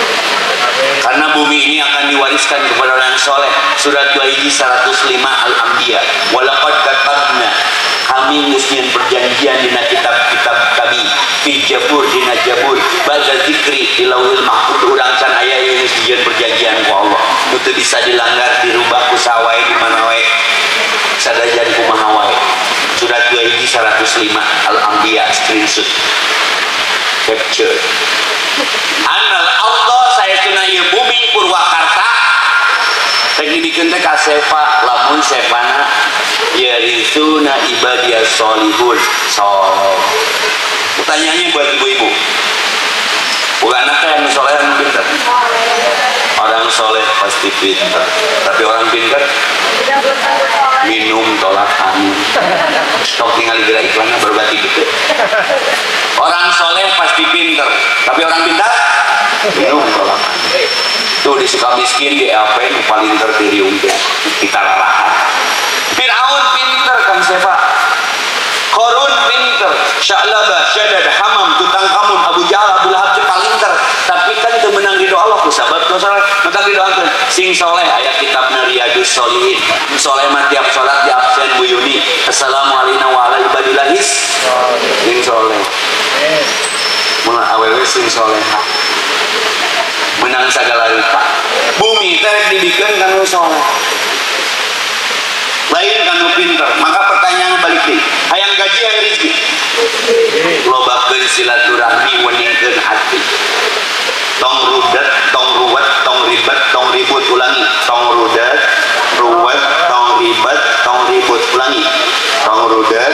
B: karena bumi ini akan diwariskan kepada orang soleh. Surat 2 hiji 105 Al-Anbiya, walaqad katabna, kami geus nyieun perjanjian dina kitab-kitab kami, fi Jabur, dina Jabur, ba'da zikri, di Lauhil Mahfuz urang can aya ieu geus dijieun perjanjian ku Allah nu teu bisa dilanggar, dirubah ku saha wae, di mana wae, sadajan kumaha wae. Surat 2 hiji 105 Al-Anbiya, screenshot, capture. Anal Allah saestuna ieu bumi Purwakarta rek dibikeun teh ka Sefa lamun Sefana yaritsuna ibadiyas solihun, soleh. Pertanyaannya buat ibu-ibu, bukan anak yang soleh yang pintar? Orang soleh pasti pintar, tapi orang pintar minum tolak angin. Tok tinggal gerak iklannya berbati gitu. Orang soleh pasti pintar, tapi orang pintar minum tolak angin. Tuh di Sukamiskin di LP nu paling terdiriung teh kita lalahan. Fir'aun pinter, Kang Sefa, Korun pinter, Sya'labah, Syadad, Hamam, Tutankhamun, Abu Jahal, Abu Lahab teh palinter, tapi kan teu meunang ridho Allah ku sabab dosa. Maka didoakeun sing soleh, aya kitabna Riyadus Sholihin. Soleh mah tiap salat di absen Bu Yuni, assalamualaikum wa ala ibadillahis sing soleh. Mun awewe sing soleha menang segala rupa. Bumi teh dibikeun kanu soleh, lain kanu pinter. Maka pertanyaan balik deui, hayang gaji, hayang rezeki, lobakeun silaturahmi, weningkeun hati, tong rudet, tong ruwet, tong ribet, tong ribut. Ulangi, tong rudet, ruwet, tong ribet, tong ribut. Ulangi, tong rudet,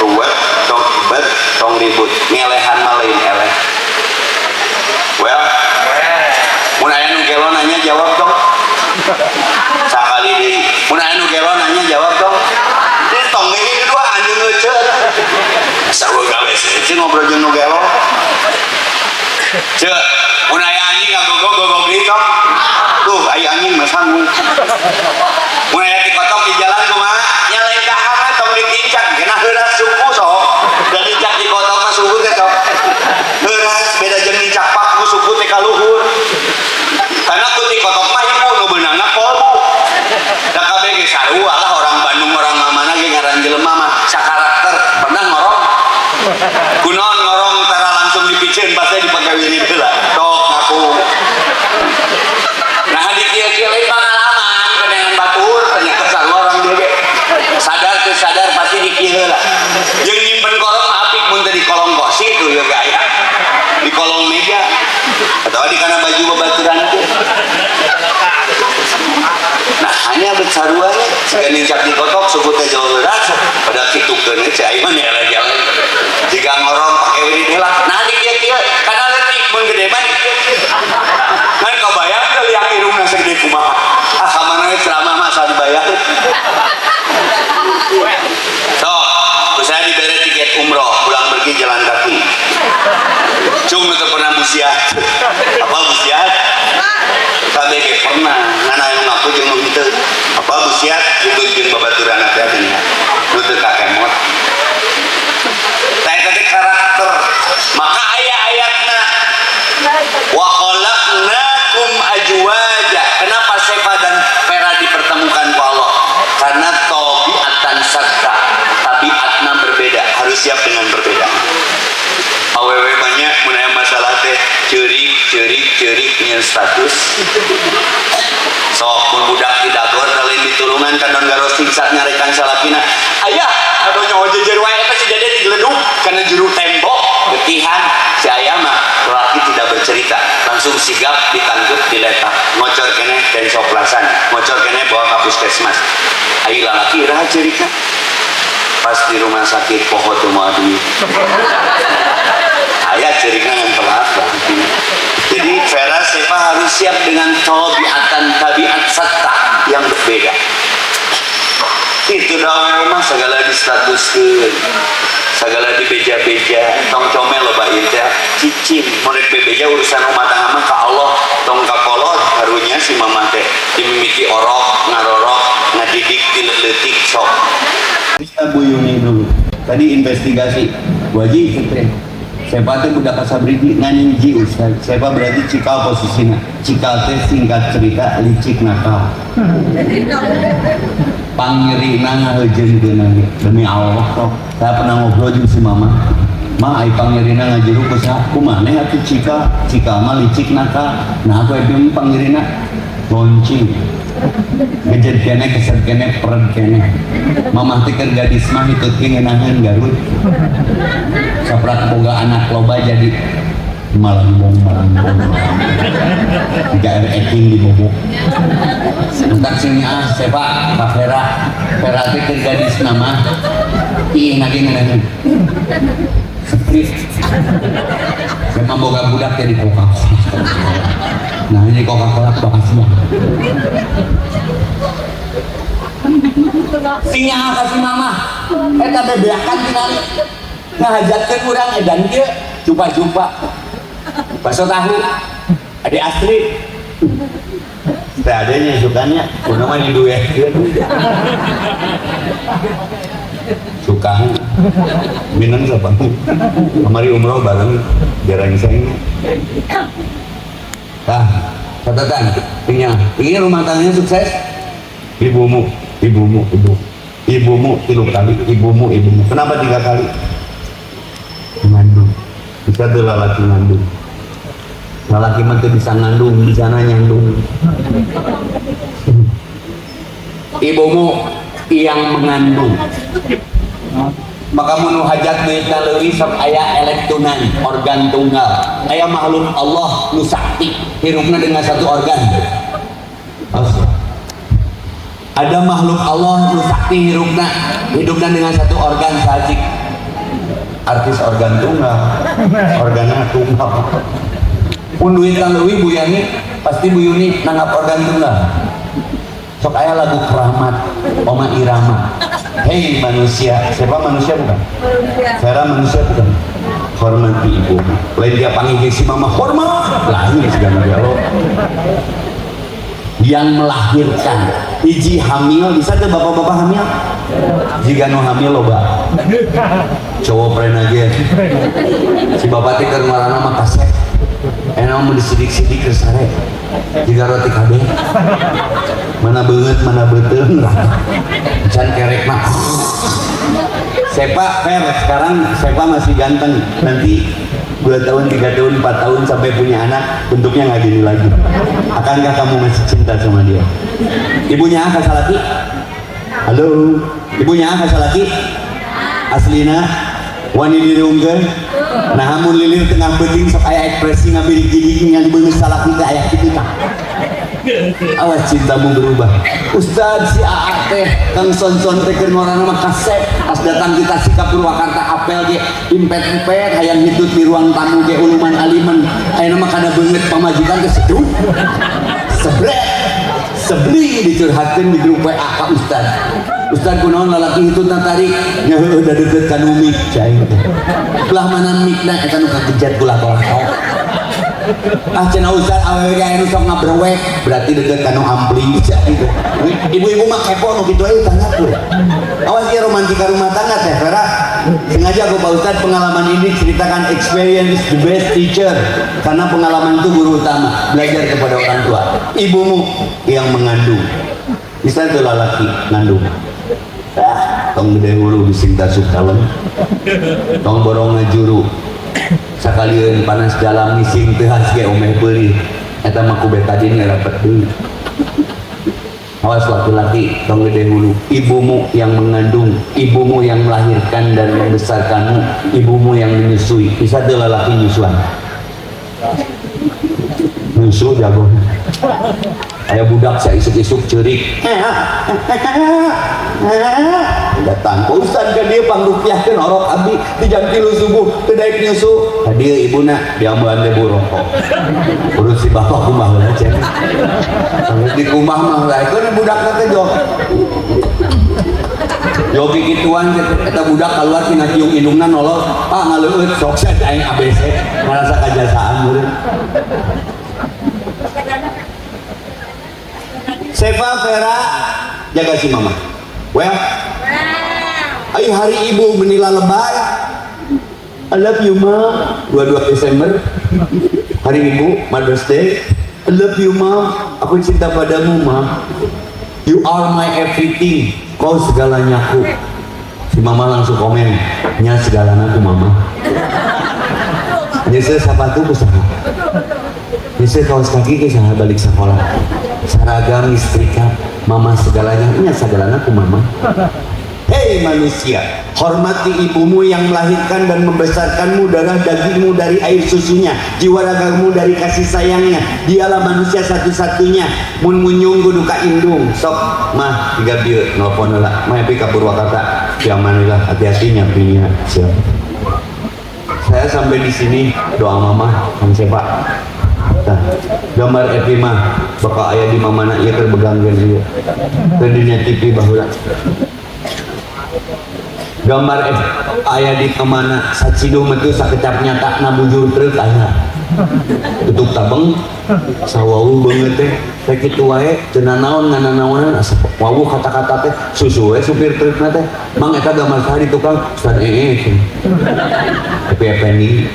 B: ruwet, tong ribet, tong ribut. Ngelehan mah lain eleh. Well, mun aya nu gelo nanya jawab dong. Sakali deui, mun aya nu gelo nanya jawab dong. Ini tong ini kedua anjing ngeuceut. Sarua gawe sih ngobrol jeung nu gelo. Ceuk, mun aya anjing ngagogog, gogog deui tong. Tuh, aya anjing mah sanggup. Mun aya tikotok di jalan kumaha? Nya lain kahana, tong ditincak, kena heuras suku sok. Da nincak tikotok mah suku teh sok. Heuras beda jeung nincak paku, suku teh ka luhur. Karena ku tikotok mah ibu nu beunangna kolbu. Da kabeh ge sarua lah, orang Bandung, orang mana ge ngaran jelema mah sakarakter. Pernah ngorong? Kunaon ngorong tara langsung dipiceun, pasti dipake wirid heula. Tok ngaku. Nah, di kieu-kieu lain pengalaman kedengan batur. Jika nincak di kotok suku teh jauh berat pada kitukeun we cai mah jalan. Jika ngorong pake wirid heula. Nah di kieu-kieu kana leutik mun gede mah. Kan kabayang teu liang irungna segede kumaha. Ah ka mana we ceramah mah asal dibayar. Sok, saya diberi tiket umroh, pulang pergi jalan kaki. Cung nu teu pernah busiat. Apa busiat? Kabeh ge pernah, ngan aya nu ngaku jeung nu henteu. Apa busiat hitut jeung babaturanna teh nya. Nu teu kakemot. Tah eta teh karakter. Maka aya ayatna wa khalaqnakum ajwaja. Kenapa Seva dan Vera dipertemukan ku Allah? Karena tabiatan serta tabiatna berbeda, harus siap dengan perbedaan. Awewe banyak mun aya masalah teh ceurik ceurik ceurik nyeun status. Sok mun budak di dagor lain ditulungan kan don garos singsat nyarekan salakina. Ayah, aduh nyaho jejer wae eta si Dede digeledug kana juru tembok getihan si ayah mah lelaki tidak bercerita, langsung sigap ditangkep diletak, ngocor keneh dan soplasan, ngocor keneh bawa ke puskesmas. Ai lalaki iraha ceurikna? Pas di rumah sakit poho teu moal duit. Aya ceurikna ngan telat berarti. Jadi Vera Seva harus siap dengan tabiatan tabiat serta yang berbeda. Itu dah mah segala di statuskeun, segala di beja-beja, tong comel loba ieu teh cicing, mun rek bebeja urusan rumah tangga mah ka Allah, tong ka kolot karunya si mamah teh dimimiti orok, ngarorok, ngadidik ti leutik sok. Bisa Bu Yuni dulu. Tadi investigasi wajib Seva teh budak kasabridi ngan hiji Ustaz. Seva berarti cikal posisina. Cikal teh singkat cerita licik nakal. Pangirina ngaheujeunkeun ge. Demi Allah sok. Saya pernah ngobrol jeung si mama. Ma ai pangirina ngajeru ku saha? Kumaneh atuh cikal? Cikal mah licik nakal. Nah aku eta pangirina loncing. Ngejed kene, kesed kene, pered kene. Mamah teh keur gadis mah hitut ge ngeunaheun Garut. Saprak boga anak loba jadi malembong malembong. Jika air eking dibobok. Entar sini ah Seva ka Vera. Vera teh keur gadis nama ih lagi ngeunaheun. Seprit. Memang boga budak jadi Coca-Cola. Nah ini Coca-Cola bakal semua. Sinyal kasih mama. Eta bebeakan tingali. Ngahajatkeun urang edan kieu jumpa-jumpa. Bakso tahu. Ade Astrid. Teh adenya sukanya, kuno mah diduetkeun. Suka minum siapa? Kemari umroh bareng jarang seng. Tah, catatan, tinggal. Ingin rumah tangganya sukses? Ibumu, ibumu, ibu, ibumu 3 kali, ibumu, ibumu. Kenapa 3 kali? Ngandung. Bisa tuh lalaki ngandung. Lalaki mah teu bisa ngandung, di sana nyandung. Ibumu yang mengandung. Maka mun hajat duitna leuwih sok aya elektunan, organ tunggal. Aya makhluk Allah nu sakti, hirupna dengan satu organ. Asli. Ada makhluk Allah nu sakti hirupna, hidupna dengan satu organ sajik. Artis organ tunggal, organna tunggal. Mun duitna leuwih Bu Yani, pasti Bu Yuni nanggap organ tunggal. Sok aya lagu Keramat, Oma Irama. Hei manusia, siapa manusia bukan? Manusia. Vera manusia bukan? Hormati ibu. Lain dia panggil si mama hormat, lahir segala macam. Yang melahirkan, hiji hamil, bisa tuh bapak-bapak hamil? Jika nu hamil loba. Cowok prenagen. Si bapak teh keur ngaranna mah kasep. Enak mun disidik-sidik keur sare. Jika roti kabeh. Mana beungeut, mana beuteung. Can kerek mah. Sepa, Fer, sekarang Sepa masih ganteng. Nanti 2 tahun, 3 tahun, 4 tahun sampai punya anak, bentuknya nggak gini lagi. Akankah kamu masih cinta sama dia? Ibunya ka salaki? Halo, ibunya ka salaki? Aslina wani diriungkeun? Nah, mun lilir tengah beuting sok aya ekspresi ngabirik gigi ningali beungeut salaki teh aya kitu tah.
I: Awas cintamu berubah. Ustad si AA teh Kang Sonson teh keur ngorana mah kasep. Pas datang kita sikap Purwakarta apel ge impet-impet hayang hitut di ruang tamu ge uluman aliman. Ayeuna mah kada beungeut pamajikan teh seduk. Sebrek. Sebeli dicurhatkeun di grup WA ka Ustad. Ustad kunaon lalaki hitutna tarik? Nya heueuh da deukeut ka nu mik cai teh. Belah mana mikna eta nu kakejat ku lato-lato. Ah cenah Ustad awewe ge aya nu sok ngabrewek berarti deukeut ka nu ampling cai teh. Ibu-ibu mah kepo nu kitu aya tanya tuh. Awas ieu romantika rumah tangga teh Vera. Sengaja aku Pak Ustad pengalaman ini ceritakan, experience is the best teacher. Karena pengalaman itu guru utama. Belajar kepada orang tua. Ibumu yang mengandung. Bisa tuh lalaki ngandung. Ah, tong gede hulu bising tasuk kalem. Tong borong ngajuru. Sakalieun panas dalam ngising teu has ge omeh peurih. Eta mah ku betadine rapet deui. Awas laki-laki, tong gede hulu. Ibumu yang mengandung, ibumu yang melahirkan dan membesarkanmu, ibumu yang menyusui. Bisa tuh lelaki nyusuan. Nyusu jago. Aya budak saya isuk-isuk ceurik. Datang ke Ustad ka dieu pangrupiahkeun orok abdi di jam 3 subuh teu daek nyusu. Ka dieu ibuna diambean teh bu rokok. Urut si bapak kumaha heula cek. Di kumah mah laekeun budakna teh jok. Joki kituan eta budak keluar tina ciung indungna nolol, Pak ngaleueut sok sia aing ABC ngarasa kajasaan meureun. Seva Vera jaga si mama. Well, ayo hari ibu menila lebay. I love you ma. 22 Desember hari ibu, Mother's Day. I love you ma. Aku cinta padamu ma. You are my everything. Kau segalanya ku. Si mama langsung komen, nya segalanya ku mama. Nyesel sepatu ku saha. Nyesel kaos kaki ke saha balik sekolah. Seragam istrika, mama segalanya, nya segalanya ku mama. Hei manusia, hormati ibumu yang melahirkan dan membesarkanmu, darah dagingmu dari air susunya, jiwa ragamu dari kasih sayangnya. Dialah manusia satu-satunya. Mun munyung kudu ka indung. Sok mah tiga bieu nelpon heula. Mah epi ka Purwakarta. Kiaman heula, hati-hati nyampinya. Siap. Saya sampai di sini doa mama Kang Sepa. Tah, gambar Epi mah bakal aya di mamana ieu keur begangkeun ieu. Teu dina TV baheula. Gambar Epi aya di mamana saciduh mah teu sakecap nyata na bujur truk aya. Tutup tabeng sawau beungeut teh teh kitu wae teu nanaon ngananaonan asa wawuh kata-kata teh susu we supir trukna teh. Mang eta gambar saha di tukang Ustad ee. Epi Effendi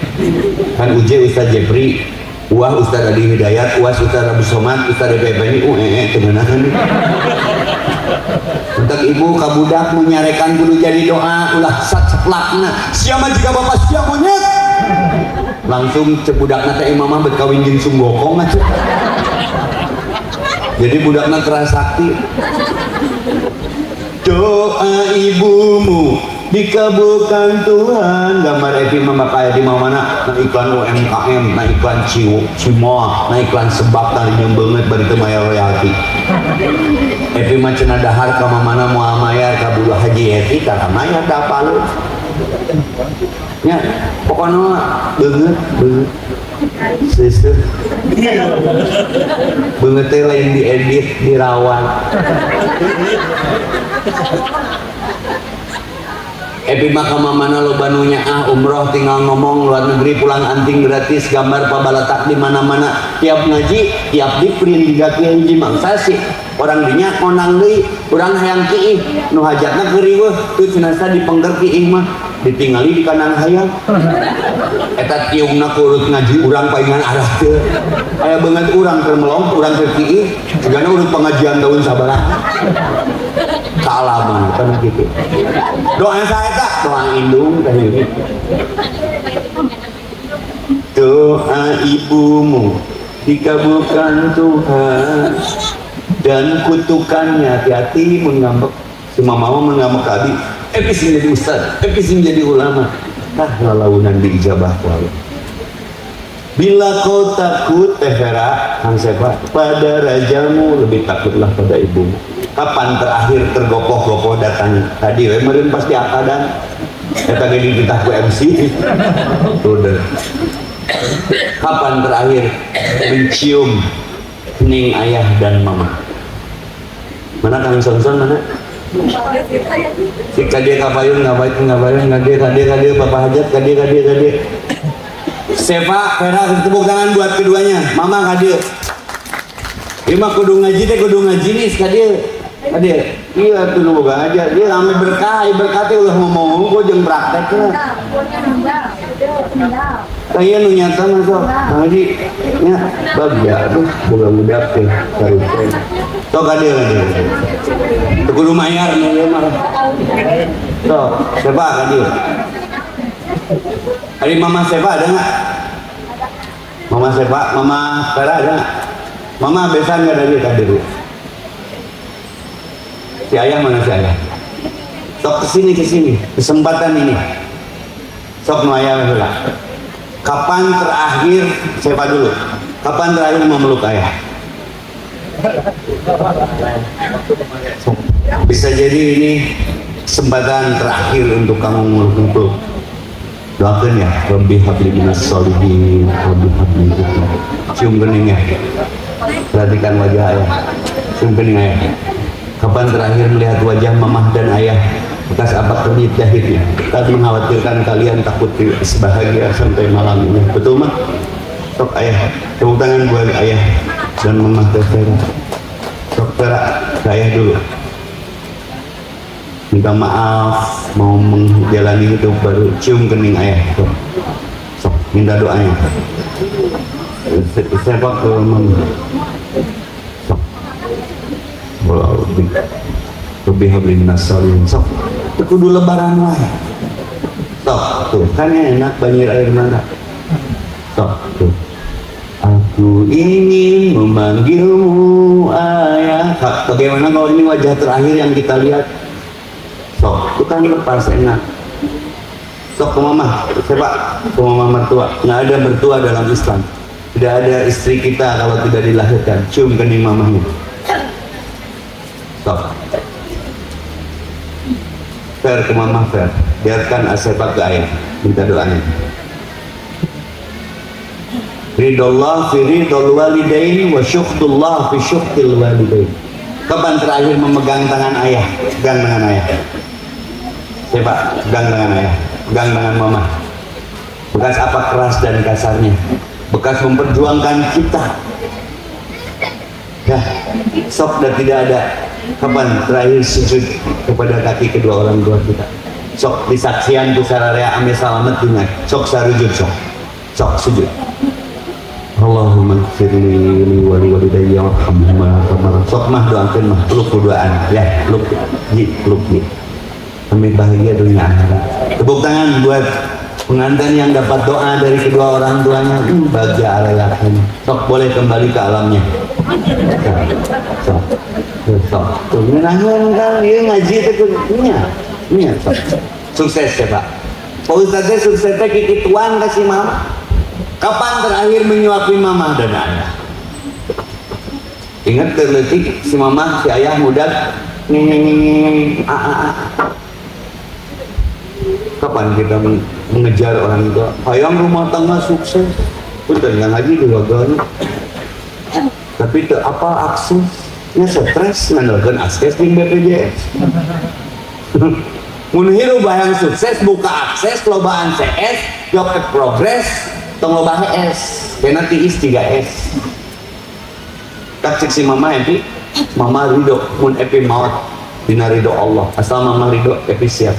I: kan UJ Ustad Jepri, Wah Ustad Adi Hidayat, Wah Ustad Abu Somad, Ustad Epi Effendi, teu ngeunaheun. Untuk ibu kabudak menyarekan kudu jadi doa ulah sat seplakna. Sia mah jiga bapak sia monyet. Langsung cek budakna teh imamah bet kawin jeung sunggokong atuh. Jadi budakna keras sakti. Doa ibumu dikabulkan Tuhan. Gambar Epi mah bakal aya di mana? Na iklan UMKM, na iklan Cimoa, na iklan sebab tarinya beungeut bari teu mayar royalti. Epi mah cenah dahar ka mamana moal mayar ka bulu haji Epi tara mayar da apalu. Nya pokona mah beungeut beungeut. Seuseuh. Beungeut teh lain diedit, dirawat. Epi mah ka mamana loba nu nyaah umroh tinggal ngomong luar negeri pulang anting gratis gambar pabalatak di mana-mana tiap ngaji tiap di print diga kieu hiji mangsa sih orang dinya konang deui urang hayang kiih nu hajatna keur riweuh teu cenah dipengker kiih mah ditingali di kandang hayang eta tiungna ku urut ngaji urang paingan arah teu aya beungeut urang keur melong urang keur kiih sigana urut pengajian tahun sabaraha kaalaman kan kitu doa saya tak doa indung teh ini doa ibumu dikabulkan Tuhan dan kutukannya hati-hati mun ngambek si mama mah mun ngambek ka abi epi sing jadi ustad epi sing jadi ulama tah lalaunan diijabah ku Allah. Bila kau takut, Teh Vera, Kang Seva, pada rajamu, lebih takutlah pada ibumu. Kapan terakhir tergopoh-gopoh datang? Tadi we meureun pasti akadan. Eta ge dititah ku MC. Udah. Kapan terakhir mencium kening ayah dan mama? Mana Kang Sonson, mana? Si kade kapayun ngapain ngapain ngade kade kade bapak hajat kade kade kade. Seva, Vera, tepuk tangan buat keduanya. Mama kade. Ima kudu ngaji teh, kudu ngaji nih kade. Kade. Iya tuh nu boga aja. Dia rame berkah, berkah teh ulah ngomong kok jeung praktekna. Saya nu nyata mah sok. Ngaji nya bagja aduh boga budak teh karupeng. Sok kade kade. Teu kudu mayar nu ieu mah. Sok, Seva kade. Ari Mama Seva ada nggak? Mama Seva, Mama Vera ada nggak? Mama besan nggak dari tadi dulu? Si ayah mana si ayah? Sok kesini kesini, kesempatan ini. Sok nu ayah heula. Kapan terakhir, Seva dulu? Kapan terakhir memeluk ayah? Bisa jadi ini kesempatan terakhir untuk kamu meluk-meluk. Doakan ya, Rabbi habli minas sholihin, Rabbi habli. Cium keningnya, perhatikan wajah ayah, cium kening ayah. Kapan terakhir melihat wajah mamah dan ayah? Bekas apa kernyit jahitnya? Tak mengkhawatirkan kalian takut tidak sebahagia sampai malam ini. Betul mah? Sok ayah, tepuk tangan buat ayah dan mamah Teh Vera. Sok Vera, ke ayah dulu. Minta maaf, mau menjalani hidup baru, cium kening ayah. Sok, sok minta doanya. Sepak ke mama. Sok. Walau lebih lebih habli minas sholihin. Sok, teu kudu lebaran wae. Sok, tuh kan enak banjir air mata. Sok, tuh. Aku ingin memanggilmu ayah. Bagaimana kalau ini wajah terakhir yang kita lihat? Sok, itu kan lepas enak. Sok ke mama, siapa? Ke mama mertua. Nggak ada mertua dalam Islam. Tidak ada istri kita kalau tidak dilahirkan. Cium kening mamahnya. Sok. Fair ke mama, fair. Biarkan Asepa ke ayah. Minta doanya. Ridallah fi ridal walidain wa syukhdullah fi syukhdil walidain. Kapan terakhir memegang tangan ayah? Pegang tangan ayah. Siapa? Pegang tangan ayah. Pegang tangan mama. Bekas apa keras dan kasarnya? Bekas memperjuangkan kita. Ya, sok dan tidak ada. Kapan terakhir sujud kepada kaki kedua orang tua kita? Sok disaksian ku sararea ame salamet dengan sok sarujud sok. Sok sujud. Allahumma ighfirli li wa li walidayya warhamhuma kama. Sok mah doakeun mah peluk duaan ya, peluk ji, peluk ji. Kami bahagia dunia akhirat. Tepuk tangan buat pengantin yang dapat doa dari kedua orang tuanya. Bahagia arayaknya. Sok boleh kembali ke alamnya. Sok. Sok. Tuh ngeunaheun kan ieu ngaji teh nya. Nya sok. Sukses ya, Pak. Pak Ustaz teh sukses teh kikituan ka si mama. Kapan terakhir menyuapi mama dan ayah? Ingat terletik si mama, si ayah muda ngeng a a a. Kapan kita mengejar orang tua? Hayang rumah tangga sukses. Punten nggak ngaji dua. Tapi teu apa aksesnya, stres ngandalkeun akses jeung BPJS. Mun hirup hayang sukses buka akses lobaan CS, joget progres, tong loba S, kena tiis 3S. Tak cek si mama Epi, mama ridho mun Epi maut dina ridho Allah. Asal mama ridho Epi siap.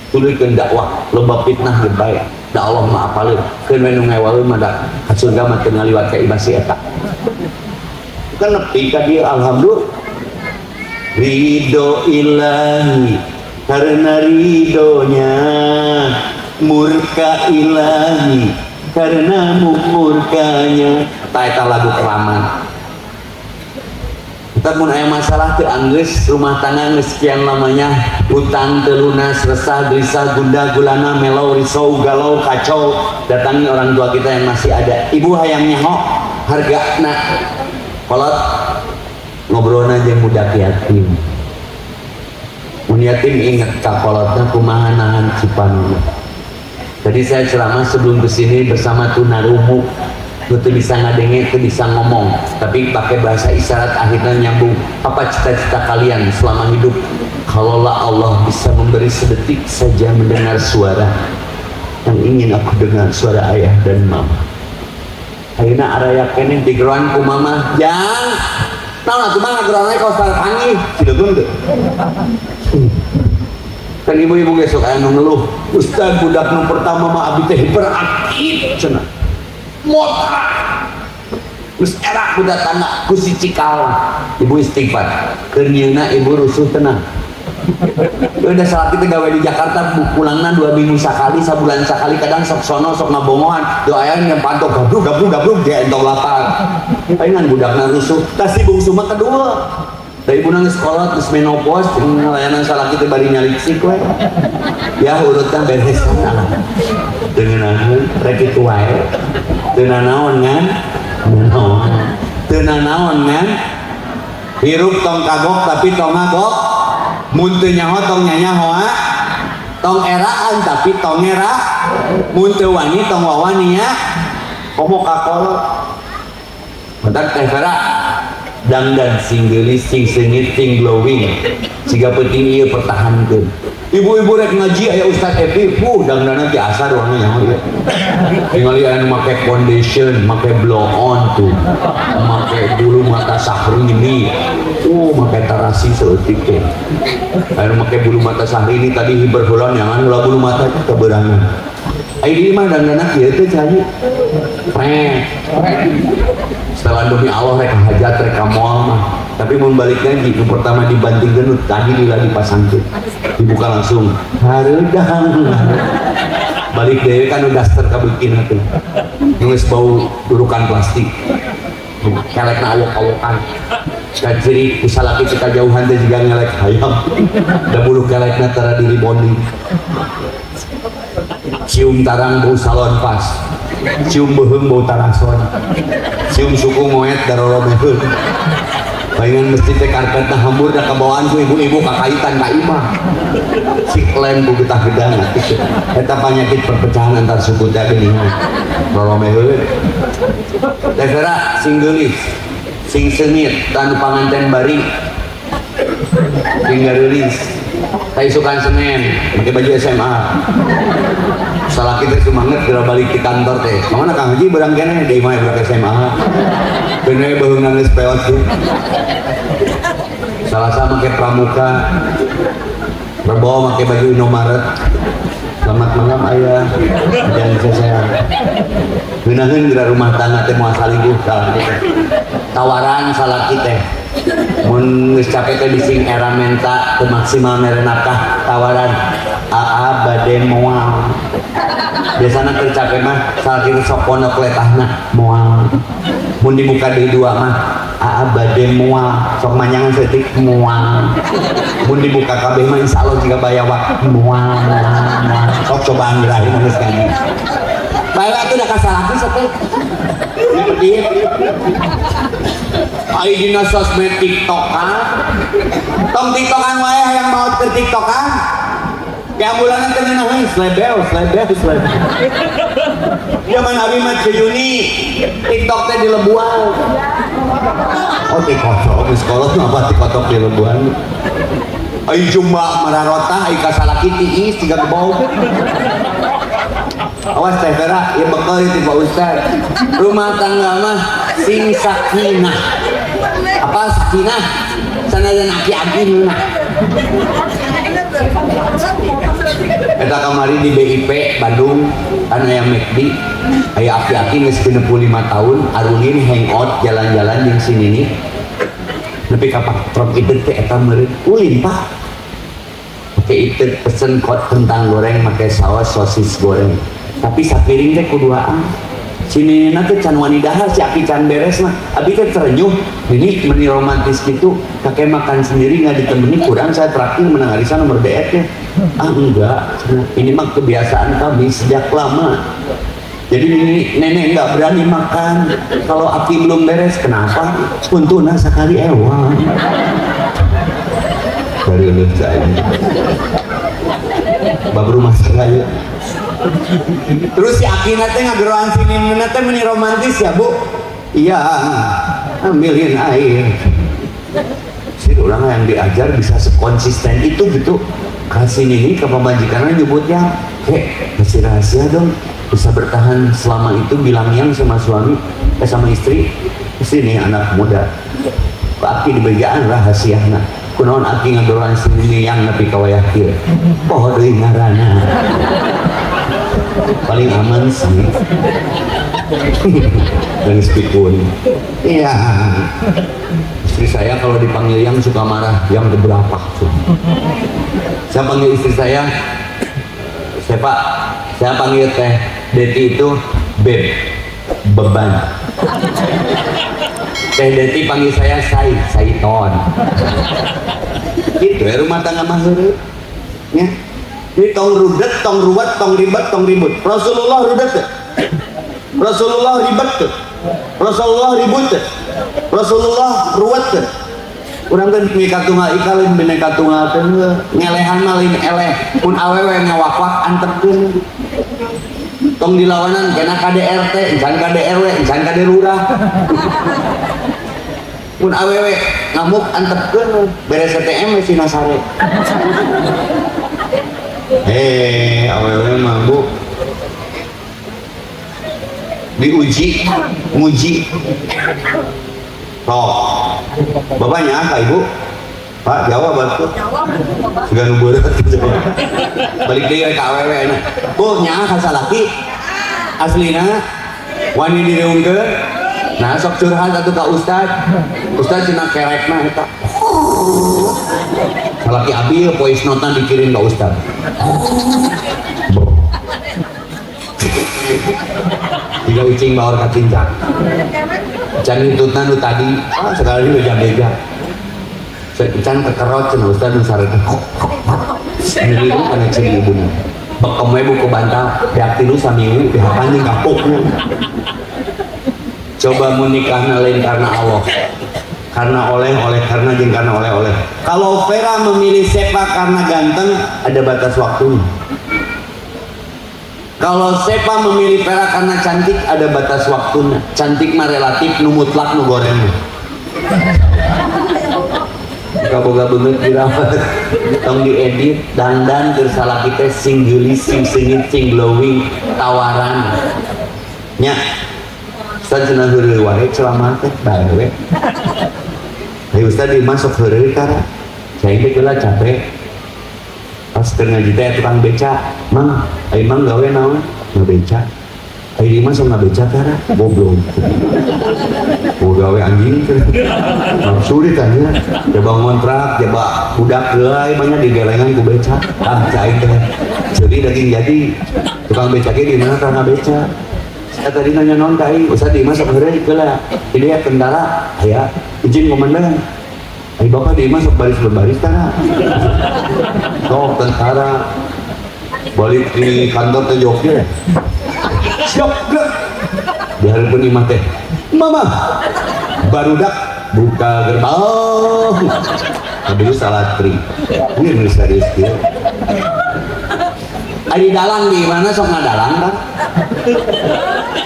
I: Tuluykeun dakwah, loba fitnah ge bae. Da Allah mah apaleun, keun we nu ngewaleun mah da ka surga mah teu ngaliwat ka imah si eta. Kan nepi ka dieu alhamdulillah. Ridho ilahi karena ridhonya, murka ilahi karena murkanya. Ta eta lagu keraman. Kita Mantap mun aya masalah teu anggeus rumah tangga geus sekian lamanya, utang teu lunas, resah, gelisah, gundah gulana, melau, risau, galau, kacau, datangi orang tua kita yang masih ada. Ibu hayang nyaho hargana kolot, ngobrolna jeung budak yatim. Mun yatim inget ka kolotna kumaha nahan cipanuna. Tadi saya ceramah sebelum kesini bersama tunarungu, itu bisa ngadenge, itu bisa ngomong, tapi pakai bahasa isyarat akhirnya nyambung. Apa cita-cita kalian selama hidup? Kalaulah Allah bisa memberi sedetik saja mendengar suara yang ingin aku dengar, suara ayah dan mama. Akhirnya araya keneh digeroan ku mama, jang, naon atuh mah ngageroan kaos panggih, cileun teu? Kan ibu-ibu ge sok aya nu ngeluh, "Ustaz, budak nu pertama mah abi teh hiperaktif cenah. Motrak. Geus era budak tangga ku si cikal." Ibu istighfar. Keur nyieunna ibu rusuh tenang. Udah salah kita gawe di Jakarta pulangna 2 minggu sekali, sabulan sekali, kadang sok sono sok ngabongohan, doa yang pantok gabruk gabruk gabruk dia entong lapar. Palingan budakna rusuh. Tas si bungsu mah kedua. Da ibu nangis kolot geus menopause, ngelayanan salah kita bari nyalik sik we. Ya urutna beres lah. Teu ngeunaheun rek kitu wae. Teu nanaon ngan? Naon. Teu nanaon ngan? Hirup tong kagok tapi tong ngagok. Mun teu nyaho tong nyanyaho. Tong eraan tapi tong era. Mun teu wani tong wawani ya. Komo ka kolot. Bentar Teh Vera, dangdan sing geulis, sing seungit, sing glowing, siga penting ieu pertahankeun. Ibu-ibu rek ngaji aya Ustaz Epi, bu dangdana ti asar ruangna nyaho ieu. Tingali aya nu make foundation, make blow on tuh, make bulu mata Syahrini, make tarasi saeutik teh. Aya nu make bulu mata Syahrini tadi hiberhulan jangan heula bulu mata keberangan. Ai di mah dangdana kieu teh cai. Prek. Setelah demi Allah rek hajat rek ka moal mah. Tapi mun balik ngaji nu pertama dibantingkeun nu tadi lila dipasangkeun. Dibuka langsung. Hareudang. Balik deui kan udah daster kabikin teh. Geus bau durukan plastik. Kelekna awok-awokan. Kaciri ku salaki teh kajauhan teh jiga ngelek hayam. Da bulu kelekna tara diribonding. Cium tarang bau salon pas. Cium beuheung bau tarason. Cium suku moet daroromeheun. Palingan mesti teh karpetna hambur da kabawaan ku ibu-ibu kakaitan ka imah. Sik lem ku getah gedang. Eta penyakit perpecahan antar suku teh geuningan. Roromeheun. Teh Vera sing geulis, sing seungit, tanu panganten bari. Sing gareulis. Kaisukan Senin, pakai baju SMA. Salah kita semangat geura balik di kantor teh. Kamana Kang Haji berang keneh di imah budak SMA. Bener beuheung geus peot tuh. Salah sama make pramuka. Rebo make baju Indomaret. Selamat malam ayah. Jangan saya. Ngeunaheun geura rumah tangga teh moal salingkuh salah kita. Tawaran salah kita. Mun geus capek teh bising era menta teu maksimal mere nafkah, tawaran aa bade moal. Biasana keur capek mah salah kita sok pondok letahna moal. Mun dibuka deui dua mah aa bade moal, sok manyangan saeutik moal. Mun dibuka kabeh mah insyaallah jiga bayawak moal moal moal. Sok cobaan gerahi mun geus ngaji. Bae atuh da kasalaki sok teh. Ai dina sosmed TikTokan. Tong TikTokan wae hayang maot ke TikTokan. Kayak bulanan teh ngeunaheun slebel slebel slebel. Zaman abi mah Yuni TikTok teh di lebuan. Oh TikTok geus kolot mah apa TikTok di lebuan. Ai jumba mararotah ai kasalaki tiis tiga kebau. Awas Teh Vera, ya bekal itu Pak Ustaz. Rumah tangga mah sing sakinah. Apa sakinah? Sanajan aki-aki ngeunah. Eta kamari di BIP Bandung kan aya McD, aya aki-aki geus 65 tahun arulin hangout jalan-jalan jeung si nini. Nepi ka Pak Trump itu teh eta meureun ulin Pak. Oke itu pesen kot kentang goreng make saus sosis goreng. Tapi sapiring teh kuduaan. Si ninina teh can wani dahar, si aki can beres mah. Abi teh terenyuh, ini meni romantis gitu, kakek makan sendiri nggak ditemani, kurang saya traktir menang arisan nomor BR-nya. Ah enggak, ini mah kebiasaan kami sejak lama. Jadi nenek nggak berani makan kalau aki belum beres. Kenapa? Untuna sekali ewa. Dari ulun saya. Bab rumah saya. Terus si aki nate ngageroan si nini nate meni romantis ya bu? Iya, ambilin air. Si orang yang diajar bisa sekonsisten itu gitu. Kasih nini ke pemajikannya nyebutnya, heh, kasih rahasia dong. Bisa bertahan selama itu bilang yang sama suami, sama istri. Istri nih anak muda. Aki dibejaan rahasiana. Kunaon aki ngageroan si nini yang nepi ka wayah kieu. Poho deui ngaranna. Paling aman sih. Dan pikun. Iya. Istri saya kalau dipanggil yang suka marah, yang keberapa? Saya panggil istri saya, saya Pak, saya panggil Teh Deti itu Beb, beban. Teh Deti panggil saya Sai, Saiton. Gitu ya rumah tangga mah heureuh. Ya. Jadi tong rudet, tong ruwet, tong ribet, tong ribut. Rasulullah rudet tuh. Rasulullah ribet tuh. Rasulullah ribut tuh. Rasulullah ruwet tuh. Urang teh Bhinneka Tunggal Ika lain Bhinneka Tunggal teh ngelehan mah lain eleh. Mun awewe ngawak-wak antepkeun. Tong dilawanan kena KDRT, encan KDRW, encan KD lurah. Mun awewe ngamuk antepkeun beres ATM we sina sare. Awewe mah bu diuji, nguji. Tok. Bapaknya apa ibu? Pak jawab atuh. Siga nu beureut jawab. Balik deui ka awewe nya. Bu nyaah ka salaki? Aslina wani direungkeun? Nah sok curhat atuh ka ustad. Ustad cenah kerekna eta. Salaki abi voice note-na dikirim ka ustad. Tiga ucing baur ka cincang. Can hitutna nu tadi, ah sekali beja-beja. Can kekerot cenah ustad nu sareta. Ngilu kana ciri ibuna. Bekem we buku bantal, beak tilu saminggu dihapan jeung kapukna. Coba mun nikahna lain karena Allah. Karena oleh-oleh, karena jeung karena oleh-oleh. Kalau Vera memilih Sepa karena ganteng, ada batas waktunya. Kalau Sepa memilih Vera karena cantik, ada batas waktunya. Cantik mah relatif, nu mutlak nu gorengnya. Boga beungeut dirawat, tong diedit, dandan keur salaki teh sing geulis, sing seungit, sing glowing, tawaran. Nya. Ustaz cenah heureuy wae ceramah teh bae we. Ayo Ustaz di masuk heureuy kara. Cai teh geula capek. Pas keur ngaji teh tukang beca, "Mang, ai mang gawe naon?" Ngabeca. Ai di mah sok ngabeca kara, goblok. Oh gawe anjing. Nafsu ditanya, coba ngontrak, coba budak geulai banyak digelengan ku beca. Ah cai teh. Jadi daging jadi. Tukang beca ge di mana tah ngabeca? Saya tadi nanya non ka aing, Ustaz di mah sok heureuy geula. Jadi ya tentara, aya izin komandan. Ai bapak di mah sok baris berbaris tah. Sok tentara balik di kantor teh jokir. Siap gerak. Di hareupeun imah teh. Mama barudak buka gerbang. Aduh salah tri. Ini geus serius kieu. Ari dalang di mana sok ngadalang kan?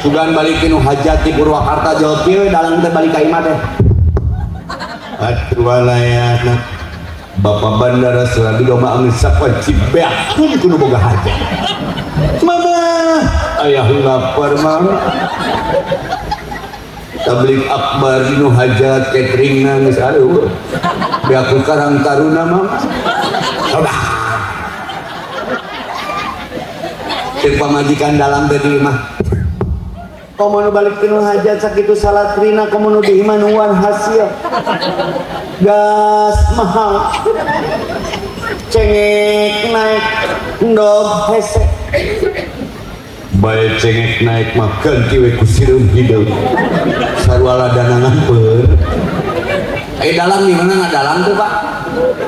I: Sugan balik nu hajat di Purwakarta jauh kieu dalang teh balik ka imah teh. Atuh walayana Bapak Bandara Surabi domba angin sapoe cibeak pun kudu boga hajat. Mama, ayah lapar mama. Tabligh akbar dinu hajat cateringna geus aduh. Beak Karang Taruna mama. Udah. Cek pamajikan dalam teh di imah. Komo nu balik tinu hajat sakitu salatrina komo nu di imah nuan hasil. Gas mahal. Cengek naik endog hese. Bae cengek naik mah ganti we ku sireum hideung. Sarua ladanangan peur. Dalang di mana ngadalang tuh Pak?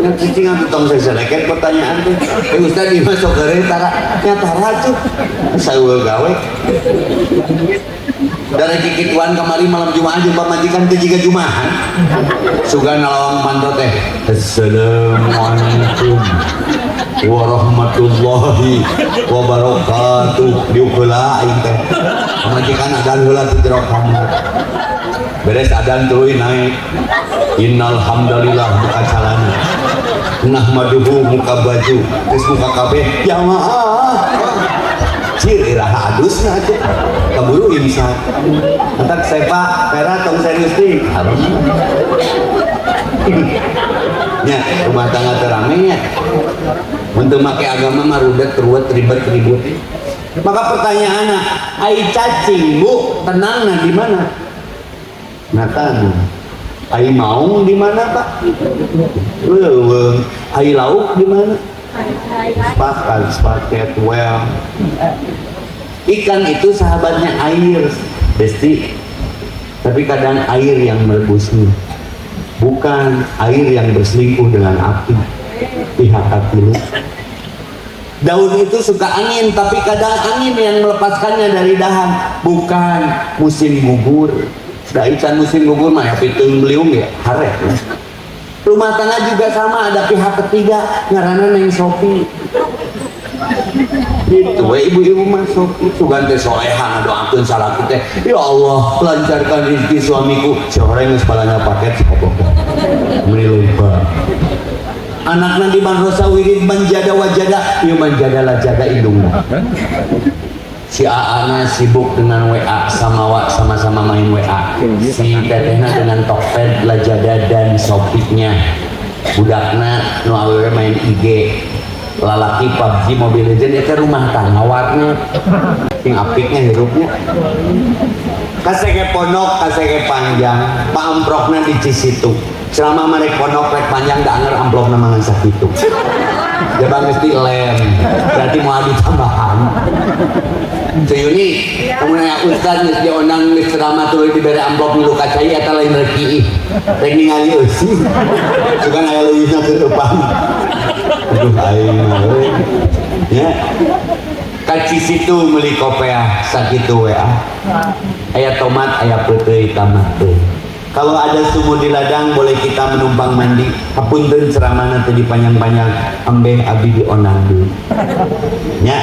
I: Yang cicing atuh tong seseleket pertanyaan teh. Ustaz di mah sok heureuy tara nya tara tuh. Sarua gawe. Dari kikituan kamari malam Jumat jumpa majikan teh jiga Jumahan. Sugan nalawang panto teh. Assalamualaikum warahmatullahi wabarakatuh. Diuk heula aing teh. Majikan adan heula teh jero kamar. Beres adan tuluy naik. Innal hamdalillah muka calana. Nahmaduhu muka baju, geus muka kabeh jamaah. Cir iraha adusna atuh. Kaburu imsak. Entak sepa pera tong serius teh. Nya rumah tangga teh rame nya. Mun teu make agama mah rudet ruwet ribet ribut. Maka pertanyaanna, ai cacing Bu, tenangna di mana? Na tanah. Ai maung di mana Pak? Leuweung. Ai lauk di mana? Sepakat, sepaket, well. Ikan itu sahabatnya air, besti. Tapi kadang air yang merebusnya, bukan air yang berselingkuh dengan api. Pihak katilu. Daun itu suka angin, tapi kadang angin yang melepaskannya dari dahan, bukan musim gugur. Da ican musim gugur mah ya piteung beliung ya hare. Rumah tangga juga sama, ada pihak ketiga ngaranna Neng Sopi. Gitu we ibu-ibu mah Sopi sugan teh soleha ngadoakeun salaki teh. Ya Allah, lancarkan rezeki suamiku. Si horeng geus palanya paket si koplok. Meuni lupa. Anakna di madrasah wirid manjada wajada, ieu manjada lajada indungna. Si Aana sibuk dengan WA sama wa sama-sama main WA. Si tetehna dengan Tokped, Lazada dan Shopee-nya. Budakna nu awewe main IG. Lalaki PUBG Mobile Legends eta rumah tangga warnet. Sing apiknya hirupnya. Kasege pondok, kasege panjang, paamprokna di Cisitu. Selama marek pondok rek panjang da anger amplopna mangan sakitu. Jabang mesti lem, berarti mau ditambahan. Cuyuni, kamu nanya ustaz geus diondang geus ceramah tuluy dibere amplop milu ka cai eta lain rek kiih. Rek ningali eusi. Sugan aya leuwihna keur depan. Aduh aing mah euy. Ya. Ka Cisitu meuli kopeah sakitu we ah. Aya tomat, aya peuteuy, tamat teuy. Kalau ada sumur di ladang boleh kita menumpang mandi. Hapunten ceramahna teu dipanjang-panjang, ambeh abi diondang deui. Nya.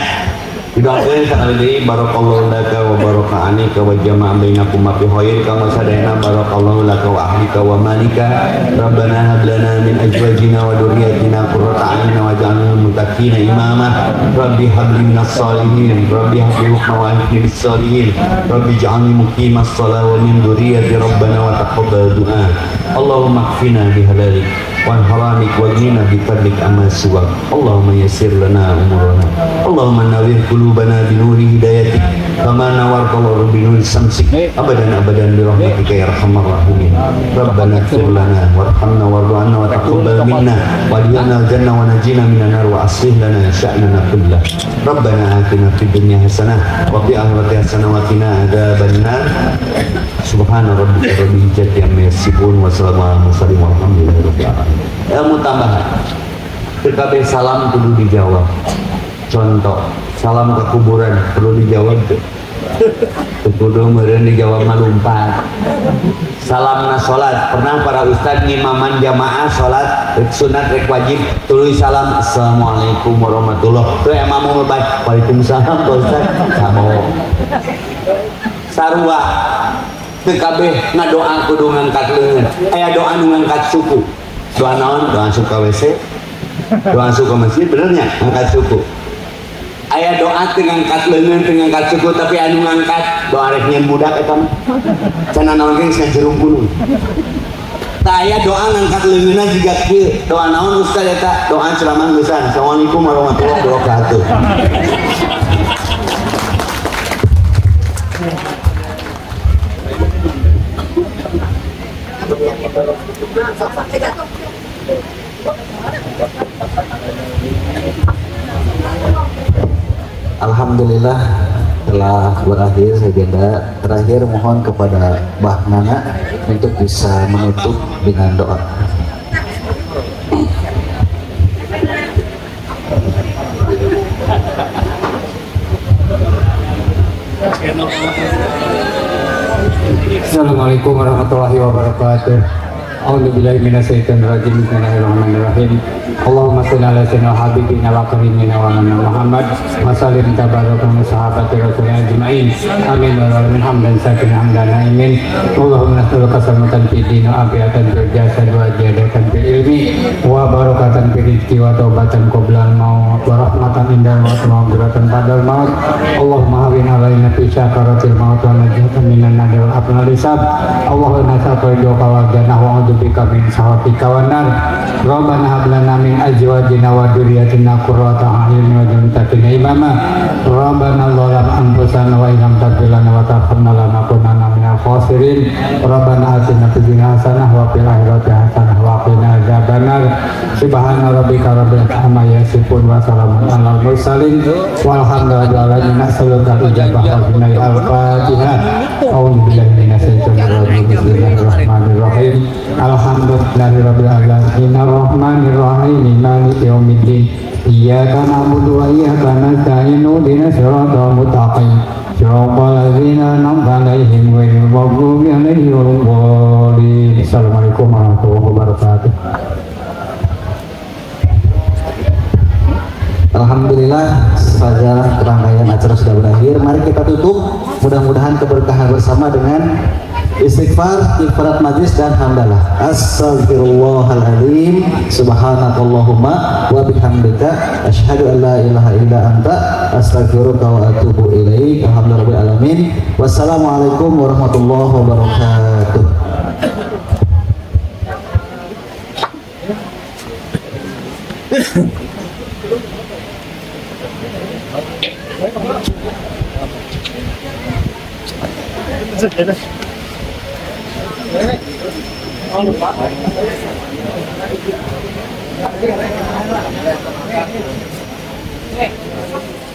I: Didoakeun sakali deui barakallahu laka wa baraka anika wa jama'a bainakum fi khair kama sadayana barakallahu laka wa ahlika wa malika. Rabbana hab lana min azwajina wa dhurriyyatina qurrata a'yun waj'alna lil muttaqina imama. Rabbi habli minas salihin, rabbi habli hukma wa ahlini bis salihin. Rabbi ij'alni muqimas shalah wa min dhurriyyati rabbana wa taqabbal du'a. Allahumma kfina bihalalik wa haramik wa ghina bi fadlik amma siwak. Allahumma yassir lana umurana. Allahumma nawwir qulubana bi nuri hidayatik kama nawwarta bi nuri samsik abadan abadan bi rahmatika ya arhamar rahimin. Rabbana ighfir lana warhamna warda 'anna wa taqabbal minna warhamna jannah wa najina minan nar wa aslih lana sya'nana kullah. Rabbana atina fid dunya hasanah wa fil akhirati hasanah wa qina adzabannar. Subhana rabbika rabbil izzati amma yasifun wa salamun alal mursalin walhamdulillahi rabbil alamin. Ilmu tambahan. PKB salam kudu dijawab. Contoh, salam ke kuburan perlu dijawab tuh. Kudu meureun dijawab mah lumpat. Salamna salat, pernah para ustad ngimaman jamaah salat rek sunat rek wajib tuluy salam assalamualaikum warahmatullahi. Teu emang mau baik. Waalaikumsalam Pak Ustad. Samo. Sarua teu kabeh ngadoa kudu ngangkat leungeun. Aya doa nu ngangkat suku. Doa naon? Doa suka WC. Doa suka masjid benernya ngangkat suku. Aya doa teu ngangkat leungeun teu ngangkat suku tapi anu ngangkat doa rek nyeun budak eta mah. Cenah naon ge geus ngajerung gunung. Tah aya doa ngangkat leungeunna jiga kieu. Doa naon Ustaz eta? Doa ceramah geusan. Assalamualaikum warahmatullahi wabarakatuh.
H: Alhamdulillah,
E: Telah berakhir agenda. Terakhir mohon kepada Bah Nana untuk bisa menutup dengan doa.
F: Assalamualaikum warahmatullahi wabarakatuh. A'udzubillahi minasyaitonirrajim. Bismillahirrahmanirrahim. Allahumma shalli ala sayyidina habibina wa karimina wa nabiyina Muhammad wa sallim tabaraka wa sahabati rasulina ajmain. Amin wa alamin hamdan sakin hamdan amin. Allahumma nas'aluka salamatan fid din wa afiatan fil jasad wa ziyadatan fil ilmi wa barakatan fil rizqi wa taubatan qoblal maut wa rahmatan indal maut wa maghfiratan ba'dal maut. Allahumma hawwin alaina fi syakaratil maut wa najatan minan nar wal afnal hisab. Allahumma nas'aluka ridhoka wal jannah wa a'udzubika min sakhatika wan nar. Rabbana hab lana min azwajina wa dzurriyyatina qurrata a'yun waj'alna muttaqina imama. Rabbana zalamna anfusana wa illam taghfir lana wa tarhamna lanakunanna minal khasirin. Rabbana atina fid dunya hasanah wa fil akhirati hasanah wa qina adzabannar. Subhana rabbika rabbil izzati amma yasifun wa salamun alal mursalin walhamdulillahi rabbil alamin. Nas'aluka al-ijabah wal hidayah. Al-Fatihah. A'udzu billahi minasyaitonir rajim. Bismillahirrahmanirrahim. Alhamdulillahi rabbil alamin arrahmanir rahim maliki yaumiddin. Iyyaka na'budu wa iyyaka nasta'in ihdinas siratal mustaqim siratal ladzina an'amta 'alaihim ghairil maghdubi 'alaihim waladdallin. Assalamualaikum warahmatullahi wabarakatuh.
E: Alhamdulillah, saja rangkaian acara sudah berakhir. Mari kita tutup, mudah-mudahan keberkahan bersama dengan istighfar, kifarat majlis dan hamdalah. Astagfirullahaladzim, subhanakallahumma wa bihamdika, asyhadu an la ilaha illa anta, astaghfiruka wa atubu ilaik. Alhamdulillahirabbil alamin. Wassalamualaikum warahmatullahi wabarakatuh.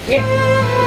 C: Eh.